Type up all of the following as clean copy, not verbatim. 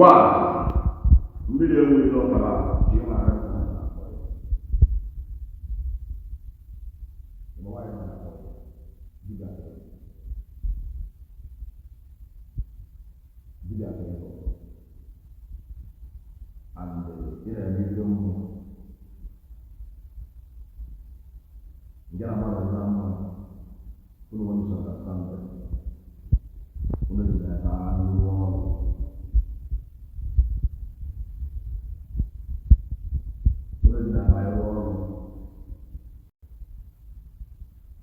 One, mmiri enweghị n'ọkara ji nwara. Nwaanyị na-akpọ dibịa chọrọ, dibịa chọrọ ịbụ and ị na-eme ife mmụọ nke na mmadụ dị na mma. Unu nwere misunderstanding, unu dị na-ebe n'ihu ọrụ. Unu dị na-aba ịrụ ọrụ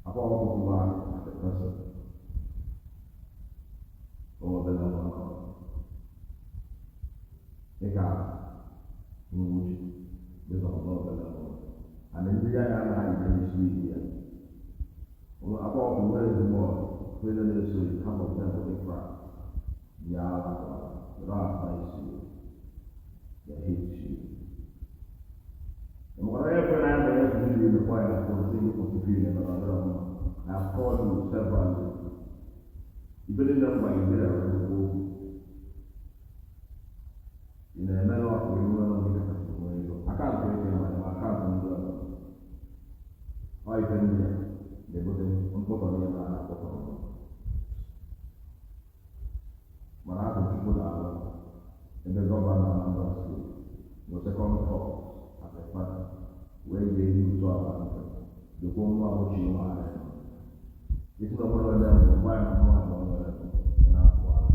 akwa ọkụkụ as a person. O nwebela nwa ị ka nwuchi based on obele nwa and ndị ya ya anaghị n'isi isi ya. Akwa ọkụ nwere ezigbo ọrụ onye na-eso. Half of them will be crap. Yeah, they don't advise you, they hate you. Maka onye kwe na ya bụ onye video imekwa ya na phone sị gị kwụsị video na ọdịrọ mma. I have called you severally. Ife niile m gwara gị bịara wee kwuo okwu. Ị na-eme n'ọkụ ihu ọnụ gị kachasị nwee ego akaụntụ eke ma ma akaụntụ ndị ọzọ. Ọ ife ndị a na-ebute mkpọtọ niile a na-akpọtọ, mana asị Chukwu na-alụ ebe gọvanọ Anambra Steeti no second thought as a father wee ga-eyi ụtụ ala ntị dịkwa nwa bụ Chinwara isi na ọbụla onye mbụ gwa ya na mụ abụọ nwere ya na-apụ ala.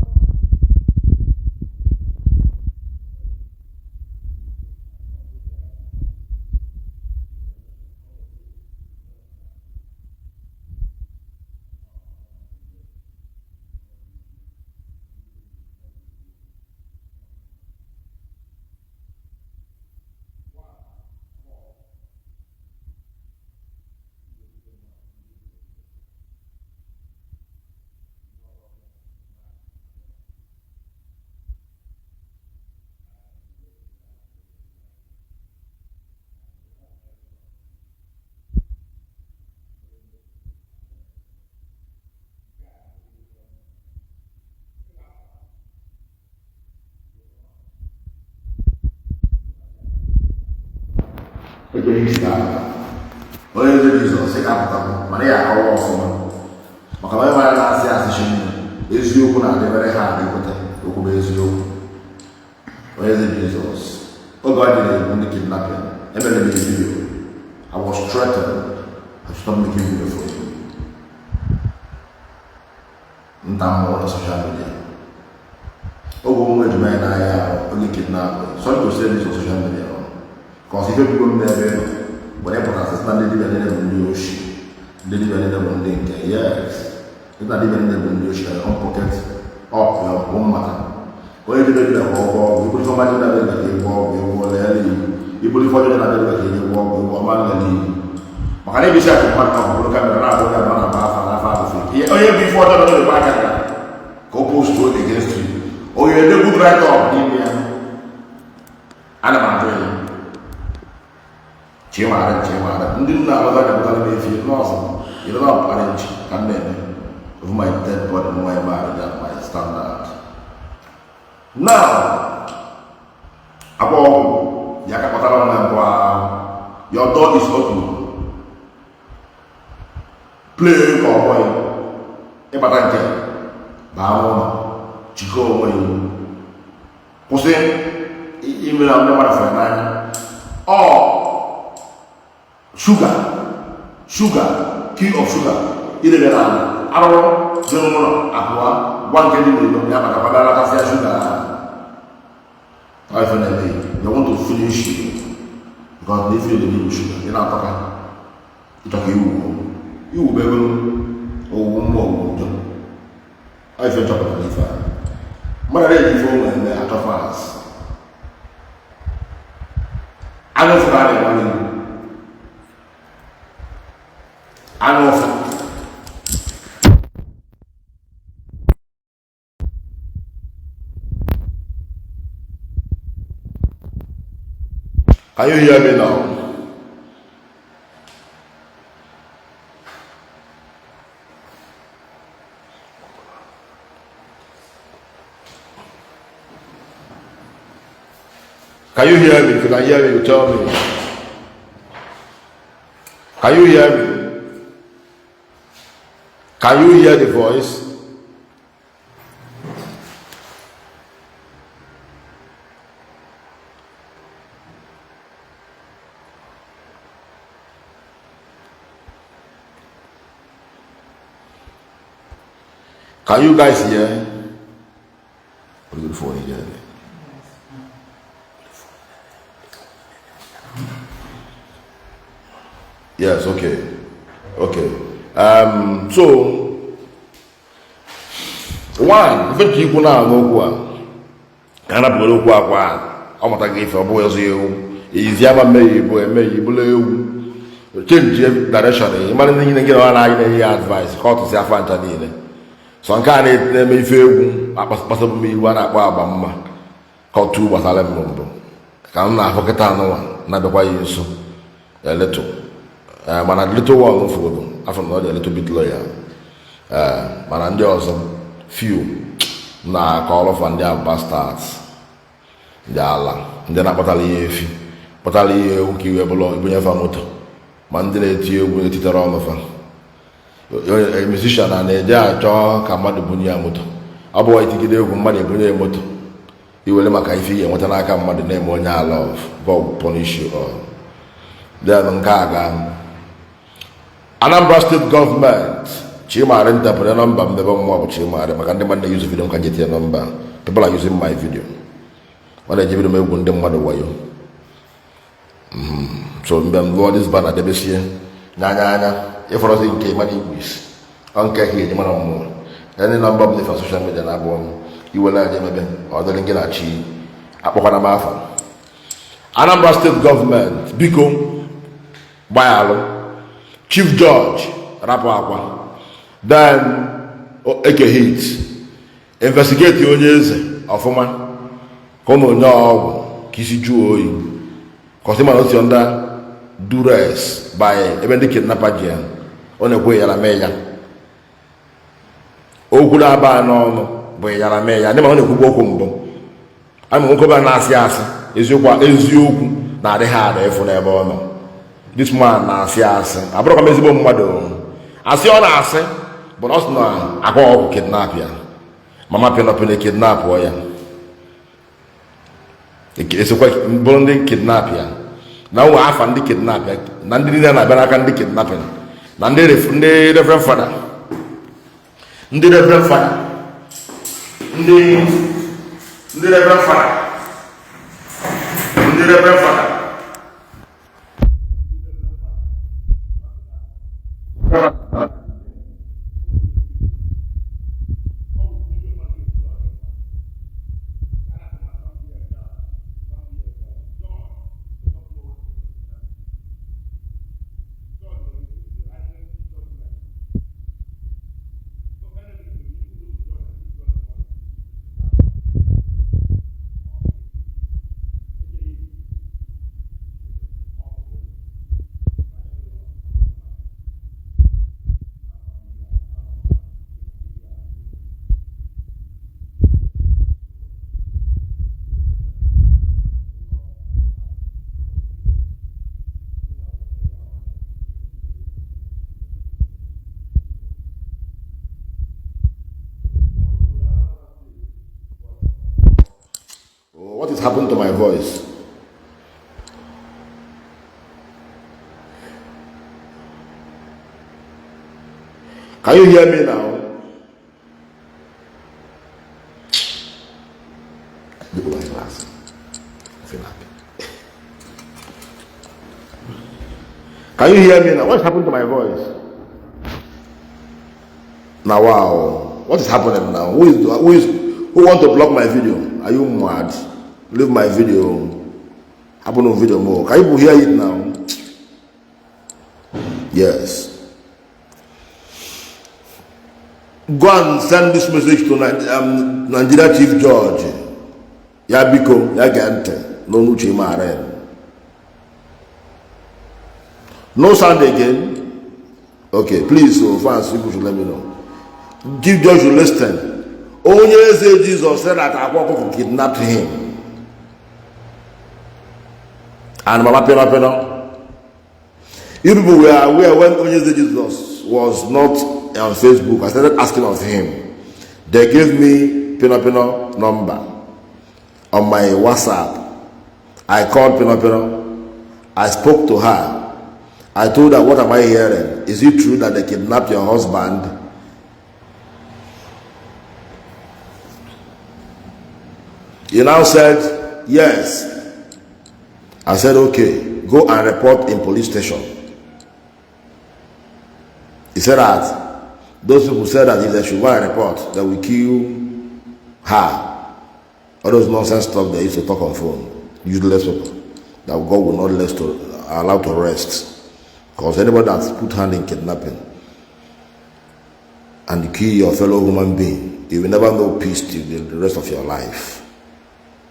Ejere isi ga-apụta onye eze Jizọs ị ga-apụtakwu, mana ya akọwa ọfụma, maka na onye mara na-asị asị chi nne eziokwu na-adịbere ha adị kweta okwu bụ eziokwu. Onye eze Jizọs, oge ọ jiri egbu ndị kidnapping, emere m video. I was threatened I should stop making video for you. Nta mmụọ na social media oge ụmụ ejima ya n'ahịa ahụ onye kidnap. Sorry to say this on social media, ka ọsọ ife bigo m n'ebe nọ were pụtasị sị na ndị dibịa niile bụ ndị oshi, ndị dibịa niile bụ ndị nke, yes, ndị na dibịa niile bụ ndị oshi na your own pocket up your own matter. Onye dibịa dibịa kwa ọgwụ ọgwụ iburu ife ọma dị na-abịa ka ịgwọ ọgwụ ịgwọ lele iwu, iburu ife ọjọọ na-abịa ka ịgwọ ọgwụ ịgwọ ọma lele iwu, maka na ebisi akụ mmadụ ọ bụrụ camera na-abụ onye abụọ na-agba afa n'afa abụfe ihe onye bụ ife ọjọọ na-ekwe aka ka o post against you. Onye ede good write up n'ime ya, ana m ajụ ya. Chimara chimara ndị nna alọta ga-apụtara m efi nọọsụ ịrịla ọkpara nchi ka m na-eme over my dead body. Nwa ebe a that my standard now. Akwa ọgwụ ya ka kpatara nwa mbụ ahụ. Your door is open, play ka ọ bụghị ịbata nke baa n'ụlọ, jikọọ onwe ya, kwụsị ime na ndị mmadụ fere n'anya. Ọ sugar, sugar, key of sugar idebe na ala arụrụ dị n'ụlọ abụọ gwa nke dị n'ilo ya maka kwado alatasịa sugar ahụ. Ife na-eme, they want to finish you because they feel the need sugar. Ị na-atọka ịchọ ka iwu iwu ego owuwu mmụọ owuwu njọ. Ife nchọpụtara ife a mmadụ na-eji ife ụmụ eme achọ fans anya ụfụ ka a na-enwe n'ihu anya ụfụ. Can you hear me now? Can you hear me? If you can hear me, you tell me. Can you hear me? Can you hear the voice? Can you guys hear? What is the phone here? Yes, okay. Okay. So, one, ife nke ikwu na-anụ okwu a ka a napụgoro okwu akwa ọ mụtaghị ife ọ bụghị ọzọ ewu izi ama mmehie ibu emehie ibụla ewu change direction ị mara ndị niile gị na na-anyị na-enye ya advice ka ọ tụsị afa ncha niile so nke a na-eme ife egwu akpasabụ m iwu a na-akpọ agba mma ka otu gbasara m mbụ ka m na-afụ kịta anụnwa na-abịakwa ya nso a little mana little one fụgodo afọ na ọ dị a little bit loyal mana ndị ọzọ few na-akọrọfa ndị ahụ bastards ndị ala ndị na-akpatara ihe efi kpatara ihe ewu ka iwe bụrụ ibunye fa moto ma ndị na-eti egwu etitere ọnụ fa musician a na-eje achọ ka mmadụ bunye ya moto ọ bụ itigide egwu mmadụ ebunye ya moto iwere maka ife ihe enweta n'aka mmadụ na-eme onye ala of God will punish you all. Then nke a ga Anambra State Government Chimari ntepụrụ nọmba m ebe mmụọ bụ Chimari maka ndị mmadụ na-use video m ka nje tinye nọmba. People are using my video. Ọ na-eji video m egwu ndị mmadụ wayo. So mgbe m lụọ this banner debesie n'anya anya ịfọrọzi nke mmadụ igbu isi ọ nke ka eji mara mmụọ ya ndị nọmba m dị fa social media na-abụọ m iwere aja emebe ọ dịrị gị na chi akpọkwana m afa. Anambra State Government biko gbaghalụ Chief George rapụ akwa then Eke Hit investigate onye eze ọfụma ka ụnụ onye ọgwụ ka isi jụọ oyi kọsị mana o si under duress by ebe ndị kidnapper ji ya ọ na-ekwe yara mee ya okwu na-aba n'ọnụ bụ yara mee ya ndị ma ọ na-ekwugbu okwu mbụ ama nwoke ọbụla na-asị asị eziokwu eziokwu na-adị ha ada ịfụ n'ebe ọ nọ. This man na-asị asị abụrụkwa m ezigbo mmadụ asị ọ na-asị bụ na ọ sị na akwa ọgwụ kidnap ya mama pinọpịna kidnap ya esokwa bụrụ ndị kidnap ya na nwe afa ndị kidnap ya na ndị niile na-abịa n'aka ndị kidnapping na ndị reverend father ndị reverend father ndị reverend father ndị reverend father What has happened to my voice? Can you hear me now? Look at my glass. I feel happy. Can you hear me now? What has happened to my voice? Now, wow. What is happening now? Who want to block my video? Are you mad? Leave my video. Happen on video more. Can you hear it now? Yes. Go and send this message to Nigeria Chief Judge. Ya biko, ya gee ntị n'ọnụ Chimaren. No sound again. Okay, please, so fans, people should let me know. Chief Judge should listen. Onye eze Jesus said that Akwa Ọkụkọ kidnapped him. And Mama Pino Pino. You people were aware when Onyeze Jesus was not on Facebook. I started asking of him. They gave me Pino Pino number on my WhatsApp. I called Pino Pino. I spoke to her. I told her, what am I hearing? Is it true that they kidnapped your husband? He now said, yes. I said, okay, go and report in police station. He said that those people said that if they should go and report, they will kill her. All those nonsense stuff they used to talk on phone. Useless people. That God will not let to allow to rest. Because anybody that's put hand in kidnapping and kill your fellow human being, you will never know peace till the rest of your life.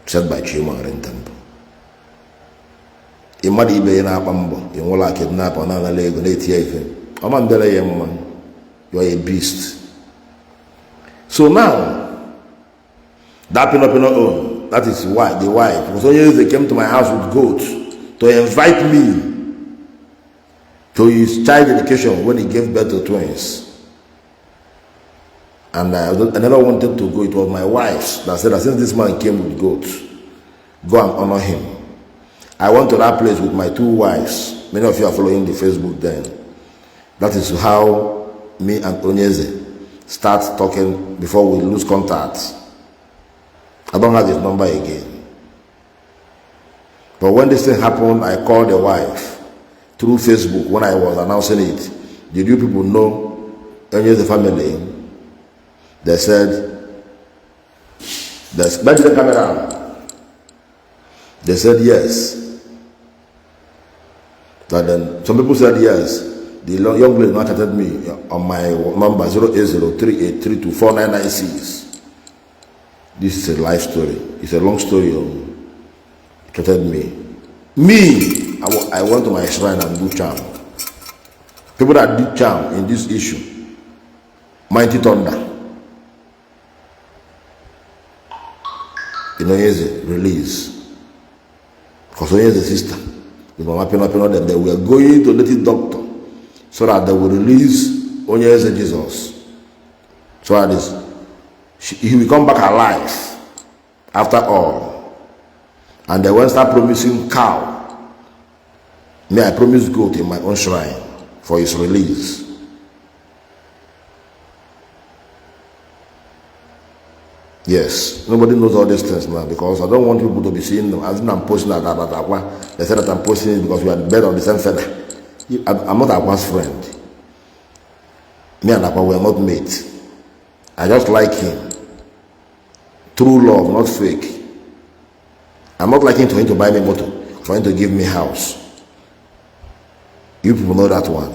Said by Chima Temple. Mmadụ ibe ya na-akpa mbọ enwela kidnap ọ na-anala ego na-eti ya ife ọma ndere ya mma. You are a beast. So now that Pino Pino own, that is why the wife, because Onyeze came to my house with goats to invite me to his child education when he gave birth to twins. And I never wanted to go. It was my wife that said that since this man came with goats, go and honor him. I went to that place with my two wives. Many of you are following the Facebook then. That is how me and Onyeze start talking before we lose contact. I don't have his number again. But when this thing happened, I called the wife through Facebook when I was announcing it. Did you people know Onyeze family? They said, there's the camera. They said yes. But then some people said yes. The young lady now chatted me on my number 08038324996. This is a life story. It's a long story. He chatted me. Me, I went to my shrine and do charm. People that did charm in this issue, Mighty Thunder, Onyeze release. Because Onyeze sister, the Mama Pino Pino, them, they were going to native doctor so that they will release Onyeze Jesus. So that is, he will come back alive after all. And they went start promising cow. Me, I promise goat in my own shrine for his release. Yes, nobody knows all these things now because I don't want people to be seeing them. As I'm posting that about Akwa, they said that I'm posting it because we are bed on the same feather. I'm not Akwa's friend. Me and Akwa, we are not mates. I just like him. True love, not fake. I'm not liking for him to buy me motor, for him to give me house. You people know that one.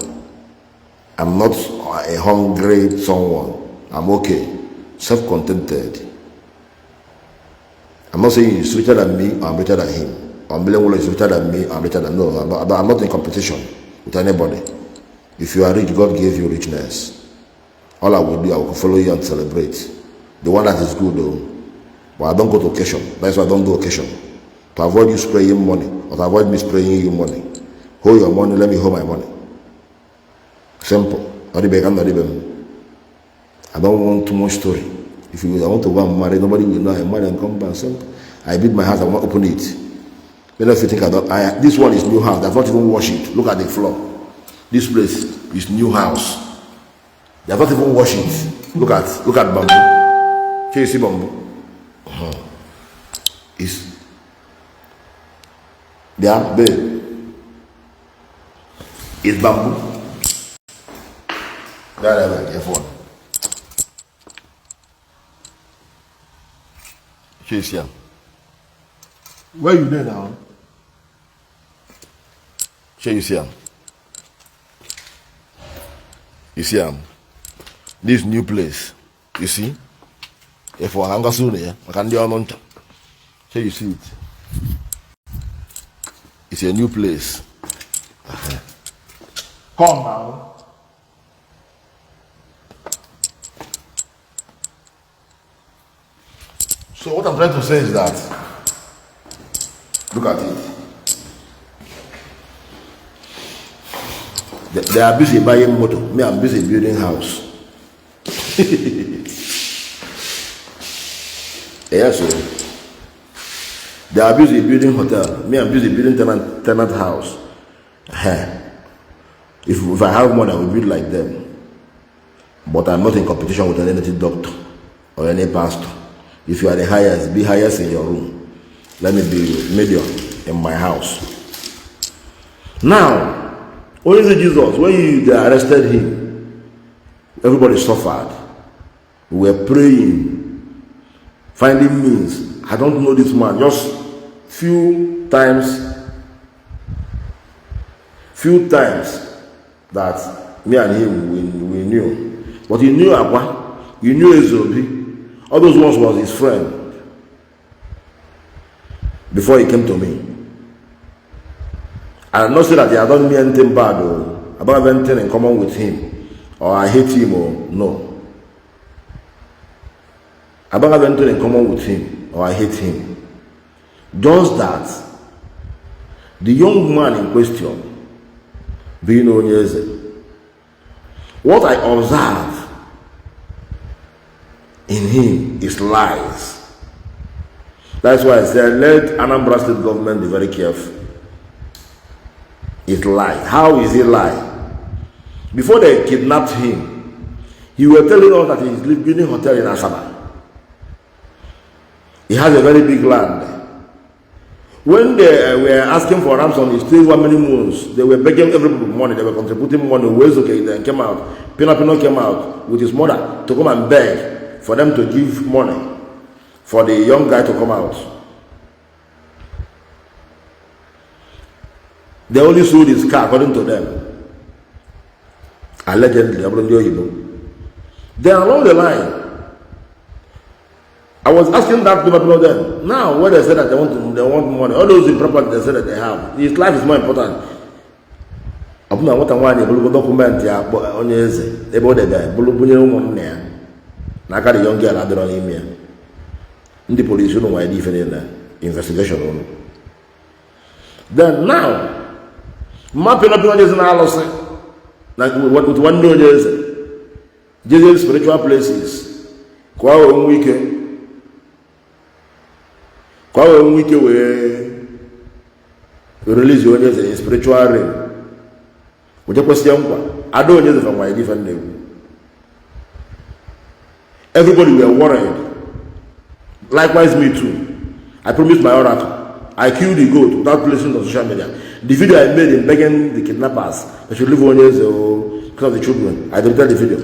I'm not a hungry someone. I'm okay. Self-contented. I'm not saying he's richer than me or I'm richer than him. Or Mbilenwolo is richer than me or I'm richer than... No, I'm not in competition with anybody. If you are rich, God gave you richness. All I will do, I will follow you and celebrate. The one that is good though. But I don't go to occasion. That's why I don't do occasion. To avoid you spraying money, or to avoid me spraying you money. Hold your money, let me hold my money. Simple. I don't want too much story. If you I want to go and marry, nobody will know I marry and come back. Simple. I build my house, I won't open it. Many of you think I don't. This one is new house. I've not even washed it. Look at the floor. This place is new house. They have not even washed it. Look at bamboo. Can you see bamboo? It's yeah, babe. It's bamboo. That F1. Chase here. Where you there now? Shey you see him? You see him? This new place. You see? If I hang soon here, I can do on. Shey you see it? It's a new place. Come now. So what I'm trying to say is that, look at it. They are busy buying motor. Me, I'm busy building house. Yes, so they are busy building hotel. Me, I'm busy building tenant house. If I have money, I will build like them. But I'm not in competition with any native doctor or any pastor. If you are the highest, be highest in your room. Let me be medium in my house. Now, only Jesus, when they arrested him, everybody suffered. We were praying, finding means. I don't know this man. Just few times that me and him we knew. But he knew Akwa, he knew Ezobi. All those ones was his friend before he came to me. I'm not saying that he had done me anything bad or I don't have anything in common with him or I hate him or no. I don't have anything in common with him or I hate him. Just that the young man in question, being Onyeze, what I observe in him is lies. That's why I said let Anambra State government be very careful. It's lie. How is it lie? Before they kidnapped him, he were telling us that he's living in a hotel in Asaba. He has a very big land. When they were asking for ransom, he stayed one many months. They were begging everybody money. They were contributing money. Uwazuruike then came out. Pino Pino came out with his mother to come and beg for them to give money for the young guy to come out. They only sold his car, according to them. Allegedly, ọ bụrụ ndị oyibo. Then along the line, I was asking that people then. Now, when they say that they want money, all those in property they say that they have, his life is more important. Ọ bụ na nwata nwaanyị ebulugo document ya kpọ onye eze ebe ọ debe bụrụ bunye ụmụnne ya n'aka the young girl adịrọ n'ime ya. Ndị polisi unu nwere ife niile investigation unu. Then now, mma pịnọ pịnọ jezi na alụsị na with nwanne onye eze jezie spiritual places ka ọ wee nwee ike ka ọ wee nwee ike wee release onye eze in spiritual realm. Onye kwesịrị nkwa ada onye eze fa nwanyị ife na-ekwu. Everybody were worried, likewise me too. I promised my oracle. I killed the goat without placing it on social media. The video I made in begging the kidnappers they should leave onye eze because of the children, I deleted the video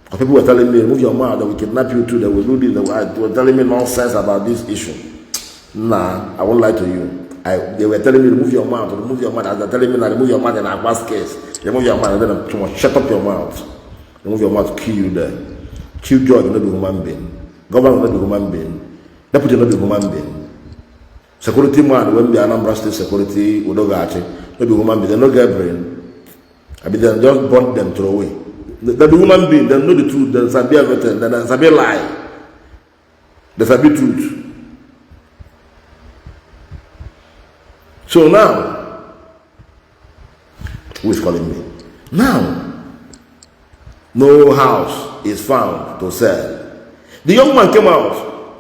because people were telling me, "Remove your mouth, they will kidnap you too, they will do this." They were telling me nonsense about this issue. Nah, I won't lie to you. They were telling me, "Remove your mouth, remove your mouth." As they're telling me now, remove your mouth in Akwa's case. Remove your mouth. And then I'm too much. Shut up your mouth. Remove your mouth, kill you there. Chief judge, not be human being. Governor, not be human being. Deputy, not be human being. Security man, when be Anambra State Security, Udogachi, not be human being. They no get brain. I mean, they just burn them, throw away. They be human being. They know the truth. They sabi everything. They sabi lie. They sabi truth. So now, who is calling me? Now, no house is found to sell. The young man came out.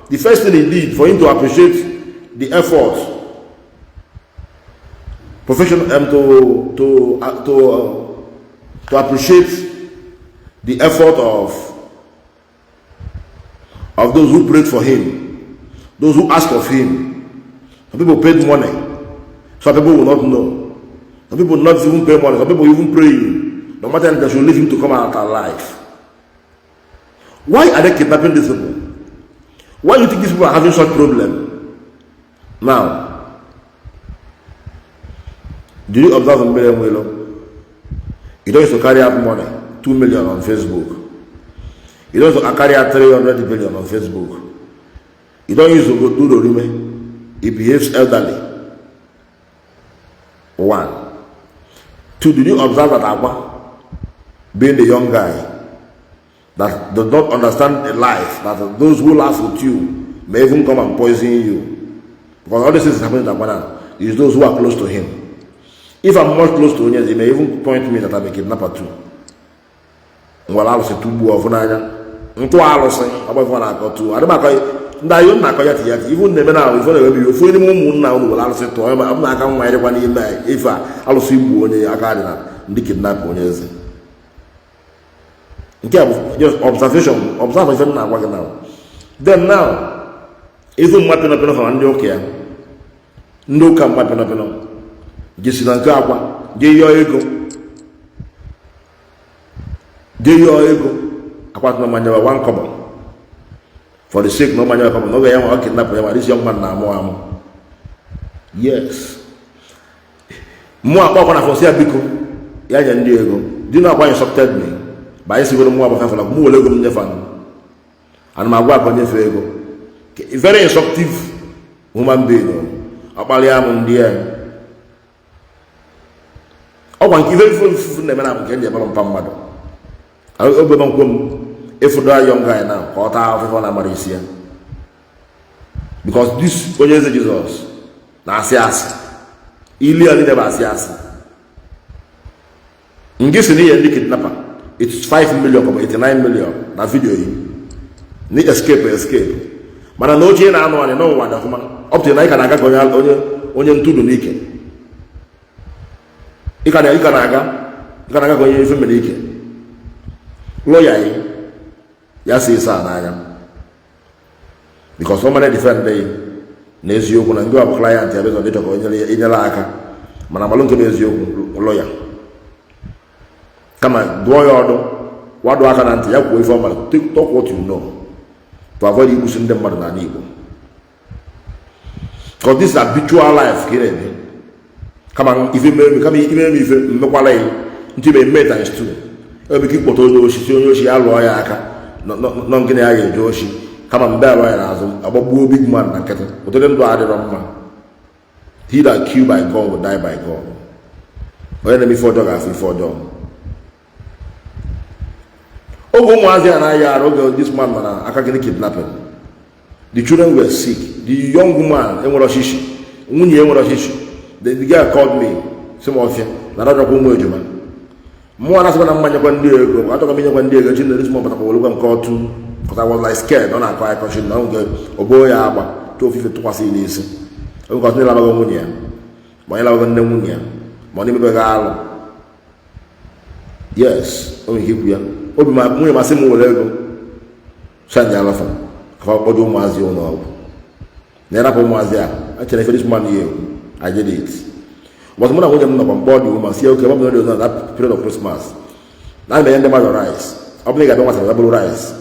The first thing he did for him to appreciate the effort, professional, to appreciate the effort of those who prayed for him, those who asked of him. Some people paid money. Some people will not know. Some people not even pay money. Some people even praying. No matter, they should leave him to come out alive. Why are they kidnapping these people? Why do you think these people are having such problem? Now, do you observe Mbele Mwelo? He don't used to carry out money, 2 million on Facebook. He don't used to carry out 300 billion on Facebook. He don't use to go do the rime. He behaves elderly. One. Two, did you observe that Akwa, being the young guy, that does not understand the life, that those who laugh with you may even come and poison you? Because all this is happening to Akwa now, is those who are close to him. If I'm much close to onye eze, may even point me that I'm a kidnapper too. Nwere alụsị tugbuo ọfụ n'anya ntụ alụsị ọgbafọ na-akọ tu adịmakọ ndị anyị na-akọ ya ti ya ti ifu na-eme na ahụ ifu na-eme ife ofu n'ime ụmụnna unu were alụsị tụọ ma ọ bụ na aka nwa ya dịkwa n'ime ife a alụsị igbu onye aka dị na ndị kidnap onye eze. Nke a bụ just observation, observe ife m na-agwa gị now. Then now, ifu mma pịnọ pịnọ fara ndị ụka ya, ndị ụka mma pịnọ pịnọ jesi na nke akwa jee yọọ ego, jee yọọ ego akwa tụna manyewa one kobo for the sake na ọ manyewa kobo n'oge ya nwa ọ kidnap ya ma this young man na-amụ amụ. Yes, mmụọ akpọ akwa na fọsị ya, biko ya nye ndị ego di na akwa instructed me ba anyị sigoro mmụọ agbafafala mụ were ego m nyefe ana m agwa akwa nyefe ego. Very instructive human being. Ọkpalịa m ndị ya ọkwa nke ife ife ifufu na-eme na nke ndị ebere mpa mmadụ obe m nkwe m ịfụdo young guy na ka ọ taa afụfụ na amara isi ya, because this onye eze Jizọs na-asị asị ili ya niile bụ asị asị. Nke si n'ihe ndị kidnapper, it's 5 million or 89 million na video yi ni escape escape, mana na ochie na-anụ anyị n'ụwa dị ọfụma. Ọ pụtara na ị ka na-aga ka onye onye onye ntụdụ n'ike, ị ka na-aga, ị ka na-aga ka onye ife mere ike. Lọya yi ya si ịsa n'anya because ọ mara defend yi na eziokwu na ndị ọ bụ client ya bezọ ndị chọrọ onye inyere aka, mana malụ nke bụ eziokwu. Lọya kama dụọ ya ọdụ, wado aka na ntị ya, kwuo ife ọ mara. Talk what you know to avoid igbusi ndị mmadụ n'ala Igbo, because this is habitual life ka ị na-ebi. Kama ife mere, kama ime m ife mmekwala ya ntị ime mme times two. Ebe ike ịkpọta onye oshi si onye oshi ya lụọ ya aka nọ nkịna ya ga-eje oshi, kama mbe alụọ ya n'azụ agbagbuo big man na nkịtị. Ụdịrị ndụ adịrọ mma. He that kill by gun will die by gun. Onye na-eme ife ọjọọ ga-afụ ife ọjọọ. Oge ụmụazị a na-aya arụ, oge this man nọ na aka gịnị kidnapping, the children were sick. The young woman enwere ọchịchị, nwunye enwere ọchịchị. The girl called me si m ọfịa na arajọkwa ụmụ ejima mmụọ na-asịkwa na mmanyekwa ndị ego achọkwa m inyekwa ndị ego chi na this man batakwa welekwa nke otu, because I was like scared. Ọ na-akọ akọ chi na nke obo ya agba tụ ofufe tụkwasị n'isi oge ọtụ labago nwunye ya, ma onye labago nne nwunye ya, ma ọ na-emebeghị alụ. Yes, o nwere ike ikwu ya obi ma nwunye masị m were ego send alafa ka ọ kpọjọ ụmụazị ụlọ ọgwụ na ịrapụ ụmụazị a echere ife this man ya ekwu. I did it, but mụ na nwunye m nọkwa mkpọ dị ụma sie oke ọ bụla dị na that period of Christmas na enye ndị mmadụ rice. Ọ bụla ị ga-abịa nwata bụrụ rice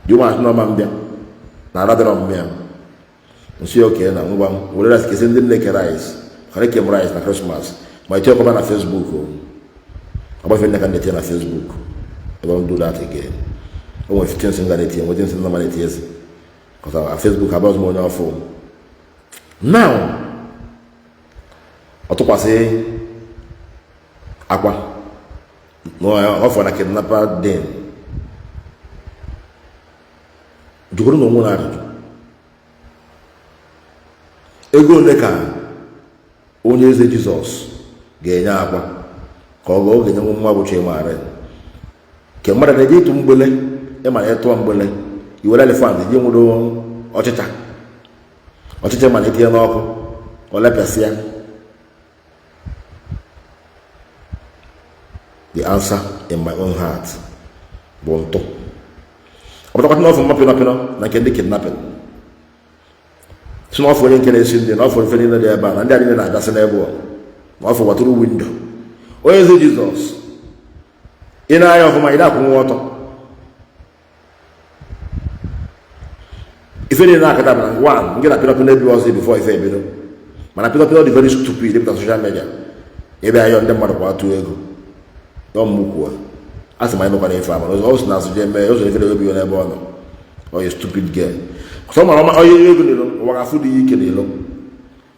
dị ụmụazị n'ọma mbịa na aradịrọ m ya nsi oke na ngwa were rice kesi ndị nne ke rice kara eke m rice na Christmas ma etinyekwa na Facebook. O agbafe nne ka na-etinye na Facebook. I don't do that again. O nwere things m ga na-etinye, nwere things m na na-etinyezi because Facebook abụghịzi m onye ọfụ now. Ọ tụkwasị akwa ọfọ na kidnapper den jụrụ na onwe na ajụjụ ego ole ka onye eze Jizọs ga-enye akwa ka ọ ga oge nye nwa bụ Chimara ke mmadụ na-eje ịtụ mgbele ịmara ịtụọ mgbele iwere elephant ji nwụdo ọchịcha ọchịcha mana etinye n'ọkụ ọ lepịasịa. The answer in my own heart bụ ntụ ọ pụtakwata n'ọfụ mma pịnọ pịnọ na nke ndị kidnapping si n'ọfụ onye nke na-esi ndị na ọfụ ife niile dị ebe a na ndị a niile na-abịasị n'ebe ọ na ọfụ gbatụrụ window. Onye eze Jizọs, ị na-anya ọfụma, ị na-akwụnwa ọtọ ife niile na-akata bụ na one nke na pịnọ pịnọ ebi ọzọ before ife ebido, mana pịnọ pịnọ dị very stupid ịpụta social media ebe ayọ ndị mmadụ kwa atụ ego ọmụkwuo a sị ma anyị mekwana ife a, mana ọ sị na azụ jee mee ụzọ ife obi n'ebe ọ nọ. Onye stupid girl sọ mara onye ego n'ilo ụwa ga-afụ dị ike n'ilo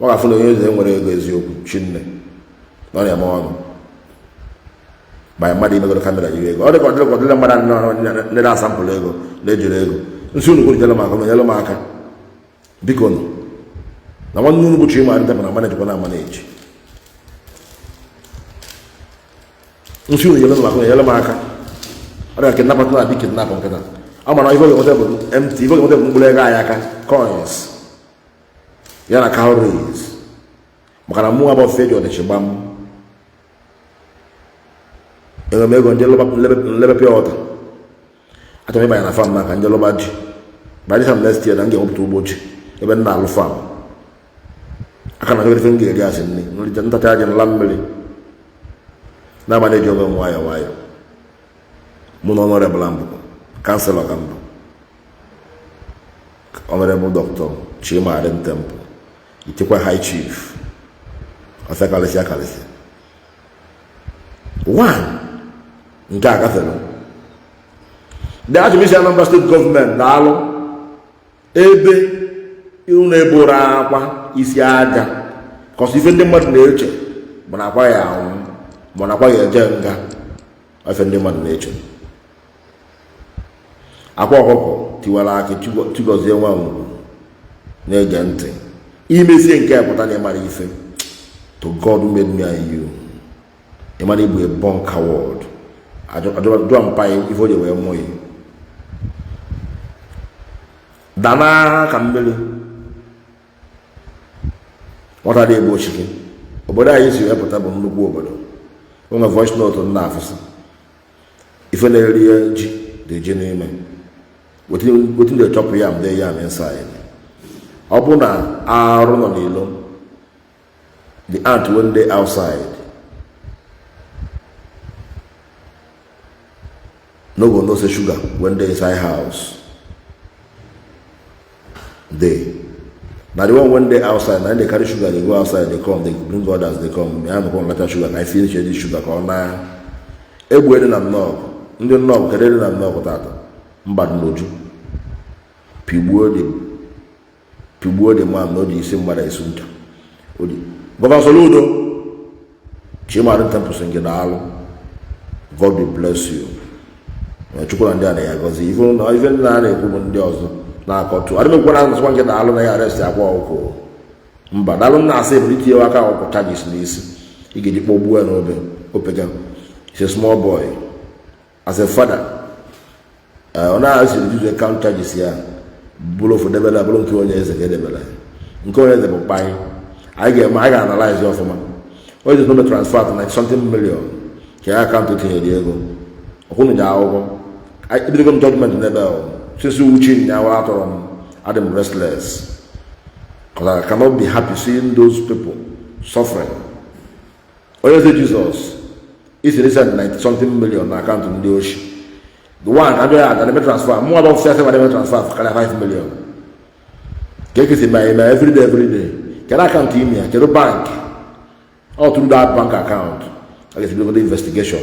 ọ ga-afụ na onye eze nwere ego eziokwu chinne na ọ na-eme ọnụ banye mmadụ imegoro camera jiri ego ọ dịka ọdịrị ọdịrị mmadụ ndị na-asampụlụ ego na-ejiri ego nsị unu kwuru nyere m aka nyere m aka biko nụ na nwanne unu bụ Chima Adịdapụ na manejikwa na amaneji. Nsi unu nyere m aka, nyere m aka. Ọ dị ka kidnapper na-abịa kidnap nkịta. Ọ mara ife ọ ga-enweta bụ empty, ife ọ ga-enweta bụ mkpụrụ ego anyị aka, coins ya na cowries, maka na mụ abụ feji ọdịchị gbam. Enwere m ego ndị nlebe pure water. Achọrọ m ịbanye na farm na ka ndị lụba ji. By this time next year na m ga-ewepụta ugbo ji ebe m na-alụ farm aka na ife m ga-eri asị nri nri ntacha ji nla mmiri na-ama na-eji onwe m nwayọọ nwayọọ. Mụ na honorable mbụ councillor ka mbụ, Honorable Dr. Chima Temple itikwa, High Chief ọsịa kalịsịa kalịsịa one nke a gafere. The achọm Anambra State Government, daalụ ebe unu eboro akwa isi aja kọsị. Ife ndị mmadụ na-eche bụ na akwa ya anwụ, ma na akwa ya eje nga. Ife ndị mmadụ na-eche, akwa ọkụkọ tiwara akị. Chigozie nwa ngwu na-ege ntị, imesie nke pụta na ịmara ife. To God who made me and you, ịmara igbu a born coward. Ajụọ mpa ife o ji wee mụọ ya dana ka mmiri nwata dị egbu ochike. Obodo anyị si wee pụta bụ nnukwu obodo. Onwe voice note m na-afụsị ife na-eri ji dị ji n'ime. Wetin dey chop yam dey yam inside. Ọ bụ na arụ nọ n'ilo, the ant wey dey outside no go know say sugar wey dey inside house dey. Na the one wey dey outside na dey carry sugar dey go outside, dey come, dey bring others, dey come ya nọkwa nleta sugar ka anyị finish this sugar ka ọ na egbu dị na nnọọ ndị nnọọ. Kedu dị na nnọọ tata? Mba dị n'oju. Pigbuo the, pigbuo the man na o ji isi mmadụ esu ncha. Governor Soludo, Chima Temple sị gị daalụ. God will bless you. Chukwu na ndị a na ya gọzi ife na ife ndị a na-ekwu bụ ndị ọzọ na-akọtụ adịmekwu na asịkwa nke daalụ na ya arrest akwa ọkụkọ. Mba, daalụ m na-asị bụ itinye aka ọkụkọ charges n'isi ị ga-eji kpọgbuo ya n'obe opega. He's a small boy. As a father, ọ na-asị reduce account charges ya bụrụ ofu debere, bụrụ nke onye eze ka edebere. Nke onye eze bụ kpanyị anyị ga-eme, anyị ga-analyze ọfụma. Onye eze nome transfer to 90 something million ka ya account tinyere ego ọkwụnụ ji akwụkwọ. Ebidogo m judgment n'ebe ahụ since uchi nyawa atọrọ m. Adị m restless because I cannot be happy seeing those people suffering. Onye eze Jizọs isi send 90 something million na account ndị oshi, the one abịa ya aga eme transfer. Mụ abụ fịa sị eme transfer karịa 5 million ka ekesi ma eme everyday, everyday. Kedu account ime ya? Kedu bank ọ through that bank account a ga-esi bidogodo investigation?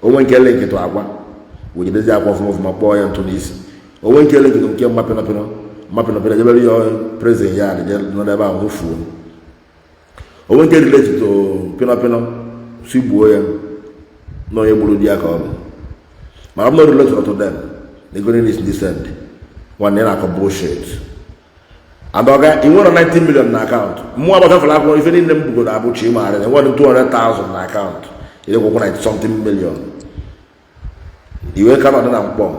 Onwe nke link tụ agwa wejidezi akwa ọfụma ọfụma, kpọọ ya ntụ n'isi. Onwe nke link tụ nke mma pịnọpịnọ, mma pịnọpịnọ, jebere ya prison ya dị nọ n'ebe ahụ nwụfuo. Onwe nke relate to pịnọpịnọ si gbuo ya na onye gburu di ya ka ọ bụ, mana I'm not related to them. The going is decent. Nwanne na-akọ bullshit. And ọga ị nwere 90 million na account. Mụ agbata akwụkwọ ife niile m bugoro abụchi ịmagharị na enwere 200,000 na account. Ịdịkwụkwọ 90 something million. Iwe ka nọdụ na mkpọ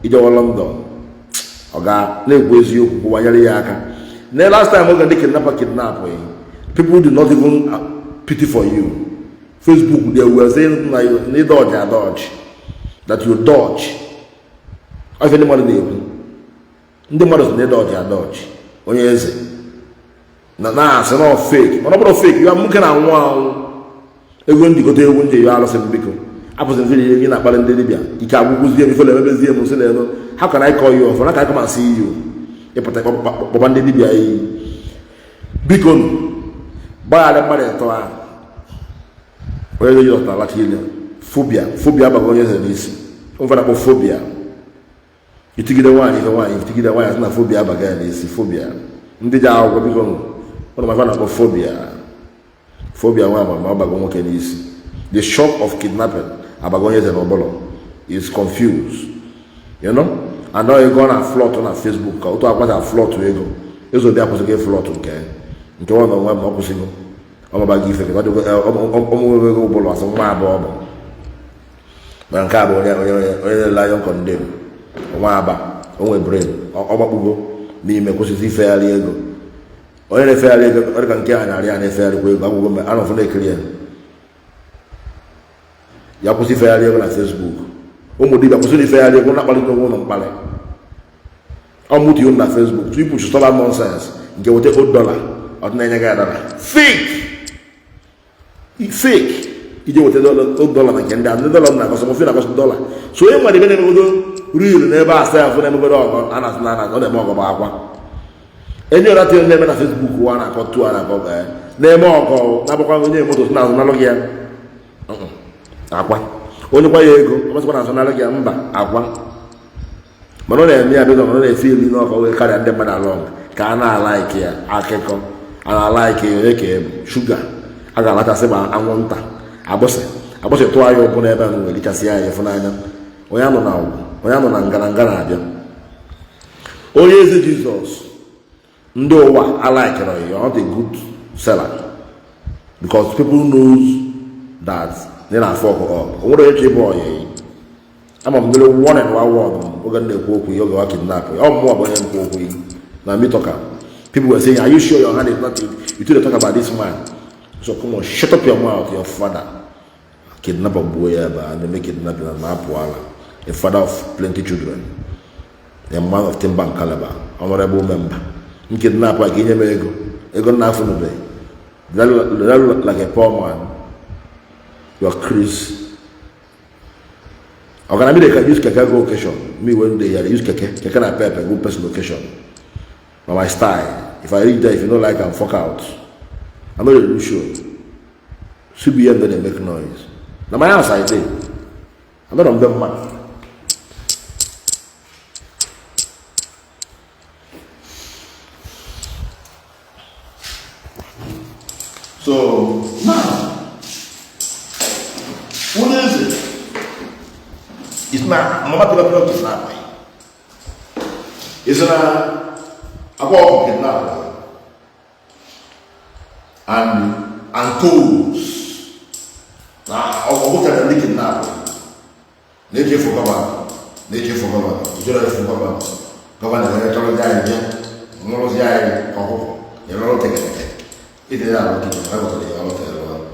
ijewa London. Ọ ga na-ekwu eziokwu, kwụwanyere ya aka. Na last time oge ndị kidnapper kidnap, people do not even pity for you. Facebook, they were saying na you need dodge a dodge that you dodge. Ife ndị mmadụ na-ekwu, ndị mmadụ sị na dodge a dodge onye eze na na-asị na fake, mana ọ bụrụ fake ya nwoke na-anwụ anwụ. Ego njikọta egwu nje ya arụsị m, biko apụsị mfe gị na-akparị ndị dibịa ike agwụgwụzie m ife na-emebezie m sị na elu. How can I call you off? How can I come and see you? Ịpụta kpọba ndị dibịa iyi. Biko gbaghara mmadụ ịtọ ahụ. Onye eze Jizọs na-alacha ile phobia, phobia abaghị onye eze n'isi. Mfe na-akpọ phobia, itigide nwaanyị ife nwaanyị, itigide nwaanyị, asị na phobia abaghị ya n'isi. Phobia, ndị ji akwụkwọ, biko ụnụ mafa na-akpọ phobia. Phobia nwa ama ma ọ bago nwoke n'isi. The shock of kidnapping abago onye eze n'ụbụlọ, is confused and ọ ego ọ na float na Facebook ka otu akwazi float ego eze obi akwụsịghị float nke nwa na onwe ma ọ kwụsịgo ọmabaghị ife ka ọmụnwe ego ụbụlụ asị nwa abụọ bụ Mana nke a bụ onye onye onye lion condemn nwa aba onwe brain ọ gbakpugo n'ime kwụsịsị ifegharị ego. Onye na-efegharị ego ọ dịka nke a na-arị a na-efegharịkwa ego agwụgwọ mgbe a nọfụ na-ekiri ya, ya kwụsị ifegharị ego na Facebook. Ụmụ dibịa, kwụsịrị ifegharị ego na-akpalite onwe ụlọ mkparị. Ọ mụtu na Facebook to people should stop that nonsense. Nke weta old dollar, ọ dị na-enye gị adara fake fake ije weta old dollar na nke ndị ndị dollar na-akọsọ mfe na-akọsọ dollar. So onye nwere ebe na-emegodo real n'ebe a sef na-emegodo ọgọ a na-asị na ọ na-eme ọgọ bụ akwa enye ụra tinye na-eme na Facebook wa na-akọ tu a na-akọ na-eme ọgọ na-abụkwa onye moto si na-azụ nalụ gị ya akwa onye kwa ya ego ọ masịkwa na-azụ nalụ gị ya mba akwa. Mana ọ na-eme ya bịa ọ na-efe ilu n'ọkọ wee karịa ndị mmadụ along ka a na-alaiki ya akụkọ a na-alaiki ya onye ka ebu shuga a ga-alachasị ma anwụnta agbụsị agbụsị tụọ ya ụkwụ n'ebe ahụ wee richasị ya ịfụnanya. Onye anọ na ọgwụ, onye anọ na ngara na-abịa onye eze Jizọs ndị ụwa alaikere ya. Not a good seller because people knows that they na-afọ ọkụ up. O nwere onye chọ ịbụ ọya yi ama m ndịrị one and one word oge m na-ekwu okwu ya oge wa kidnap ya. Ọ mmụọ bụ onye nkwu okwu yi na me talk am. People were saying, "Are you sure your hand is not it? You too dey talk about this man, so come on, shut up your mouth." Your father kidnapper gbuo ya ebe a na-eme kidnapping na apụ ala. A father of plenty children, a man of timber and caliber, honorable member m kidnap a ka inye m ego ego nna afọ nube like a poor man. You are Chris ọgana mi dey use keke go occasion. Me when dey here dey use keke keke na pepper go person occasion. Na my style. If I reach there, if you no like am, fuck out. I no dey do show. CBN no dey make noise. Na my house I dey. I no dey mma. So now, onye eze is na mama pịrọ pịrọ kidnap is na akwa ọkụ kidnap and toes na ọgwụchara ndị kidnap na-eji efu governor, na-eji efu governor ijere efu governor. Governor na-echọrọzi anyị bịa nwụrụzi anyị ka ọkụkọ ịrụrụ teketeke ide ya alụ kidnap ha gọtara ya ọrụ tere ọrụ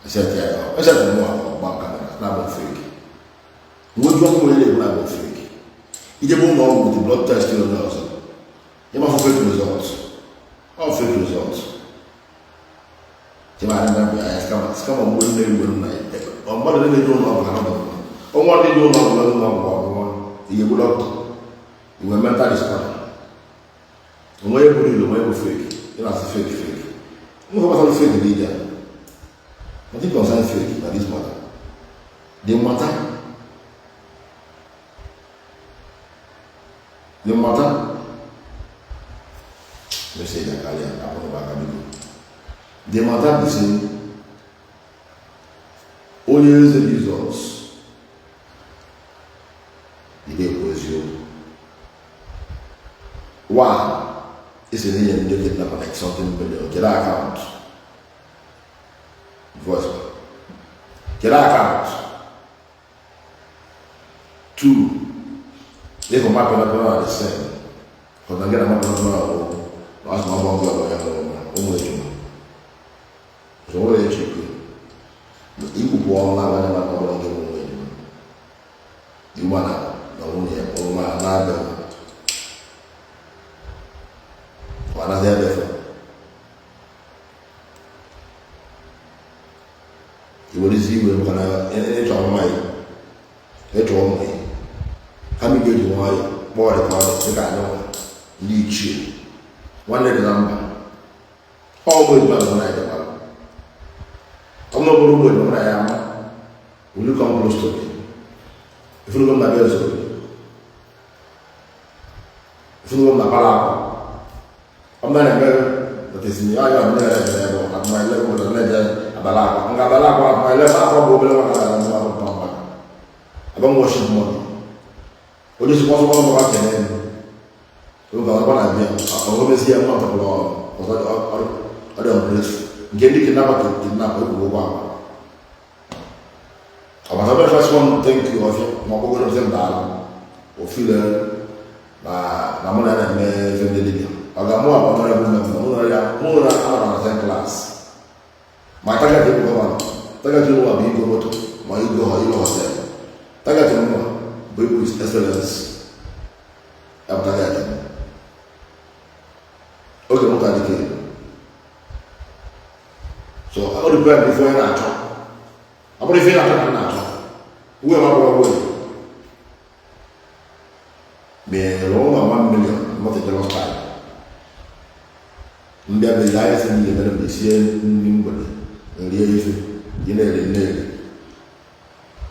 eseti ya eseti mụ ọgba camera na-abụ fake nweju ọkụ onye na-ekwu na-abụ fake. Ijebe ụlọ ọgwụ with blood test onye ọzọ ịma fụ fake result, ọ fake result. Chima ndị na ya scam scam mgbe nne igwe nna ya mmadụ na-eje ụlọ ọgwụ ha nọ ọnwa ndị dị ụlọ ọgwụ ụlọ ọgwụ ọgwụgwọ ihe bụ dọkịta inwe mental disorder onwe ya bụrụ ilu onwe bụ fake. Ị na-asị fake fake nwe gbasara fake dị ije. Nothing concern fake na this matter. The matter, the matter message akarịa akpọrọ aka biko. The matter bụ sị onye eze Jizọs ị na-ekwu eziokwu. One isi na inye ndị kidnapper like something million. Kedu account voice? Kedu account? Two, ịhụ mapịrị na the same because na gị na mapịrị na bụ asị na ọgbọ ngwa ya ụmụ ejima so nwere echi ikwu ikwupụ ọnụ n'abalị maka ọbụla nke bụ ụmụ ejima iwu na na nwunye ya ọnwa na-abịa ọ anaghị ebefe iwerezi iwe maka na ịchọ nwa ya ịchọ ụmụ ya kama ị ga-eji nwayọ kpọọ dị ka ọ dị dịka anyị nwa ndị ichie nwanne dị na mba. Ọ ụmụ ejima bụ na ya ọ bụrụ ụmụ ejima na ya ama. Will you come close to me? Ifunugo m na be nso, ifunugo m na pala akwa ọ m na-eme that is ya ya m na-ere ebe at my level na na-eje abala akwa nga abala akwa at my level akwa bụ obere nwa na nwa akwụkwọ mma. I don't worship money. Onye sikwa ọsọ ọsọ ọsọ kene m oge ọzọ na-abịa ọgọmezi ya nwa ọbụla ọzọ ọ dị ungrateful nke ndị kidnapper kidnap ekwuru ụgwọ akwa. Ọbata bịa first one, thank you ọfịa ma ọ bụgoro sị mba alụ ofile na na mụ na ya na-eme ife ndị dibịa. Ọ ga-amụ abụ honorable member mụ na ya, mụ na anọrọ na same class. Ma target bụ governor, target nwa bụ igo moto ma igo ilo hotel. Target nwa bụ ịbụ His Excellence, ya bụ target m. Oge m ka dike, so ọ dịkwa ife onye na-achọ. Ọ bụrụ ife ị na-achọ ka m na-achọ, uwe m abụrụ uwe mere ụlọ 1 million. Not a jealous type. Ndị abịa anyị sị m mere m sie nri mgbede, rie ife ị na-eri na-eri,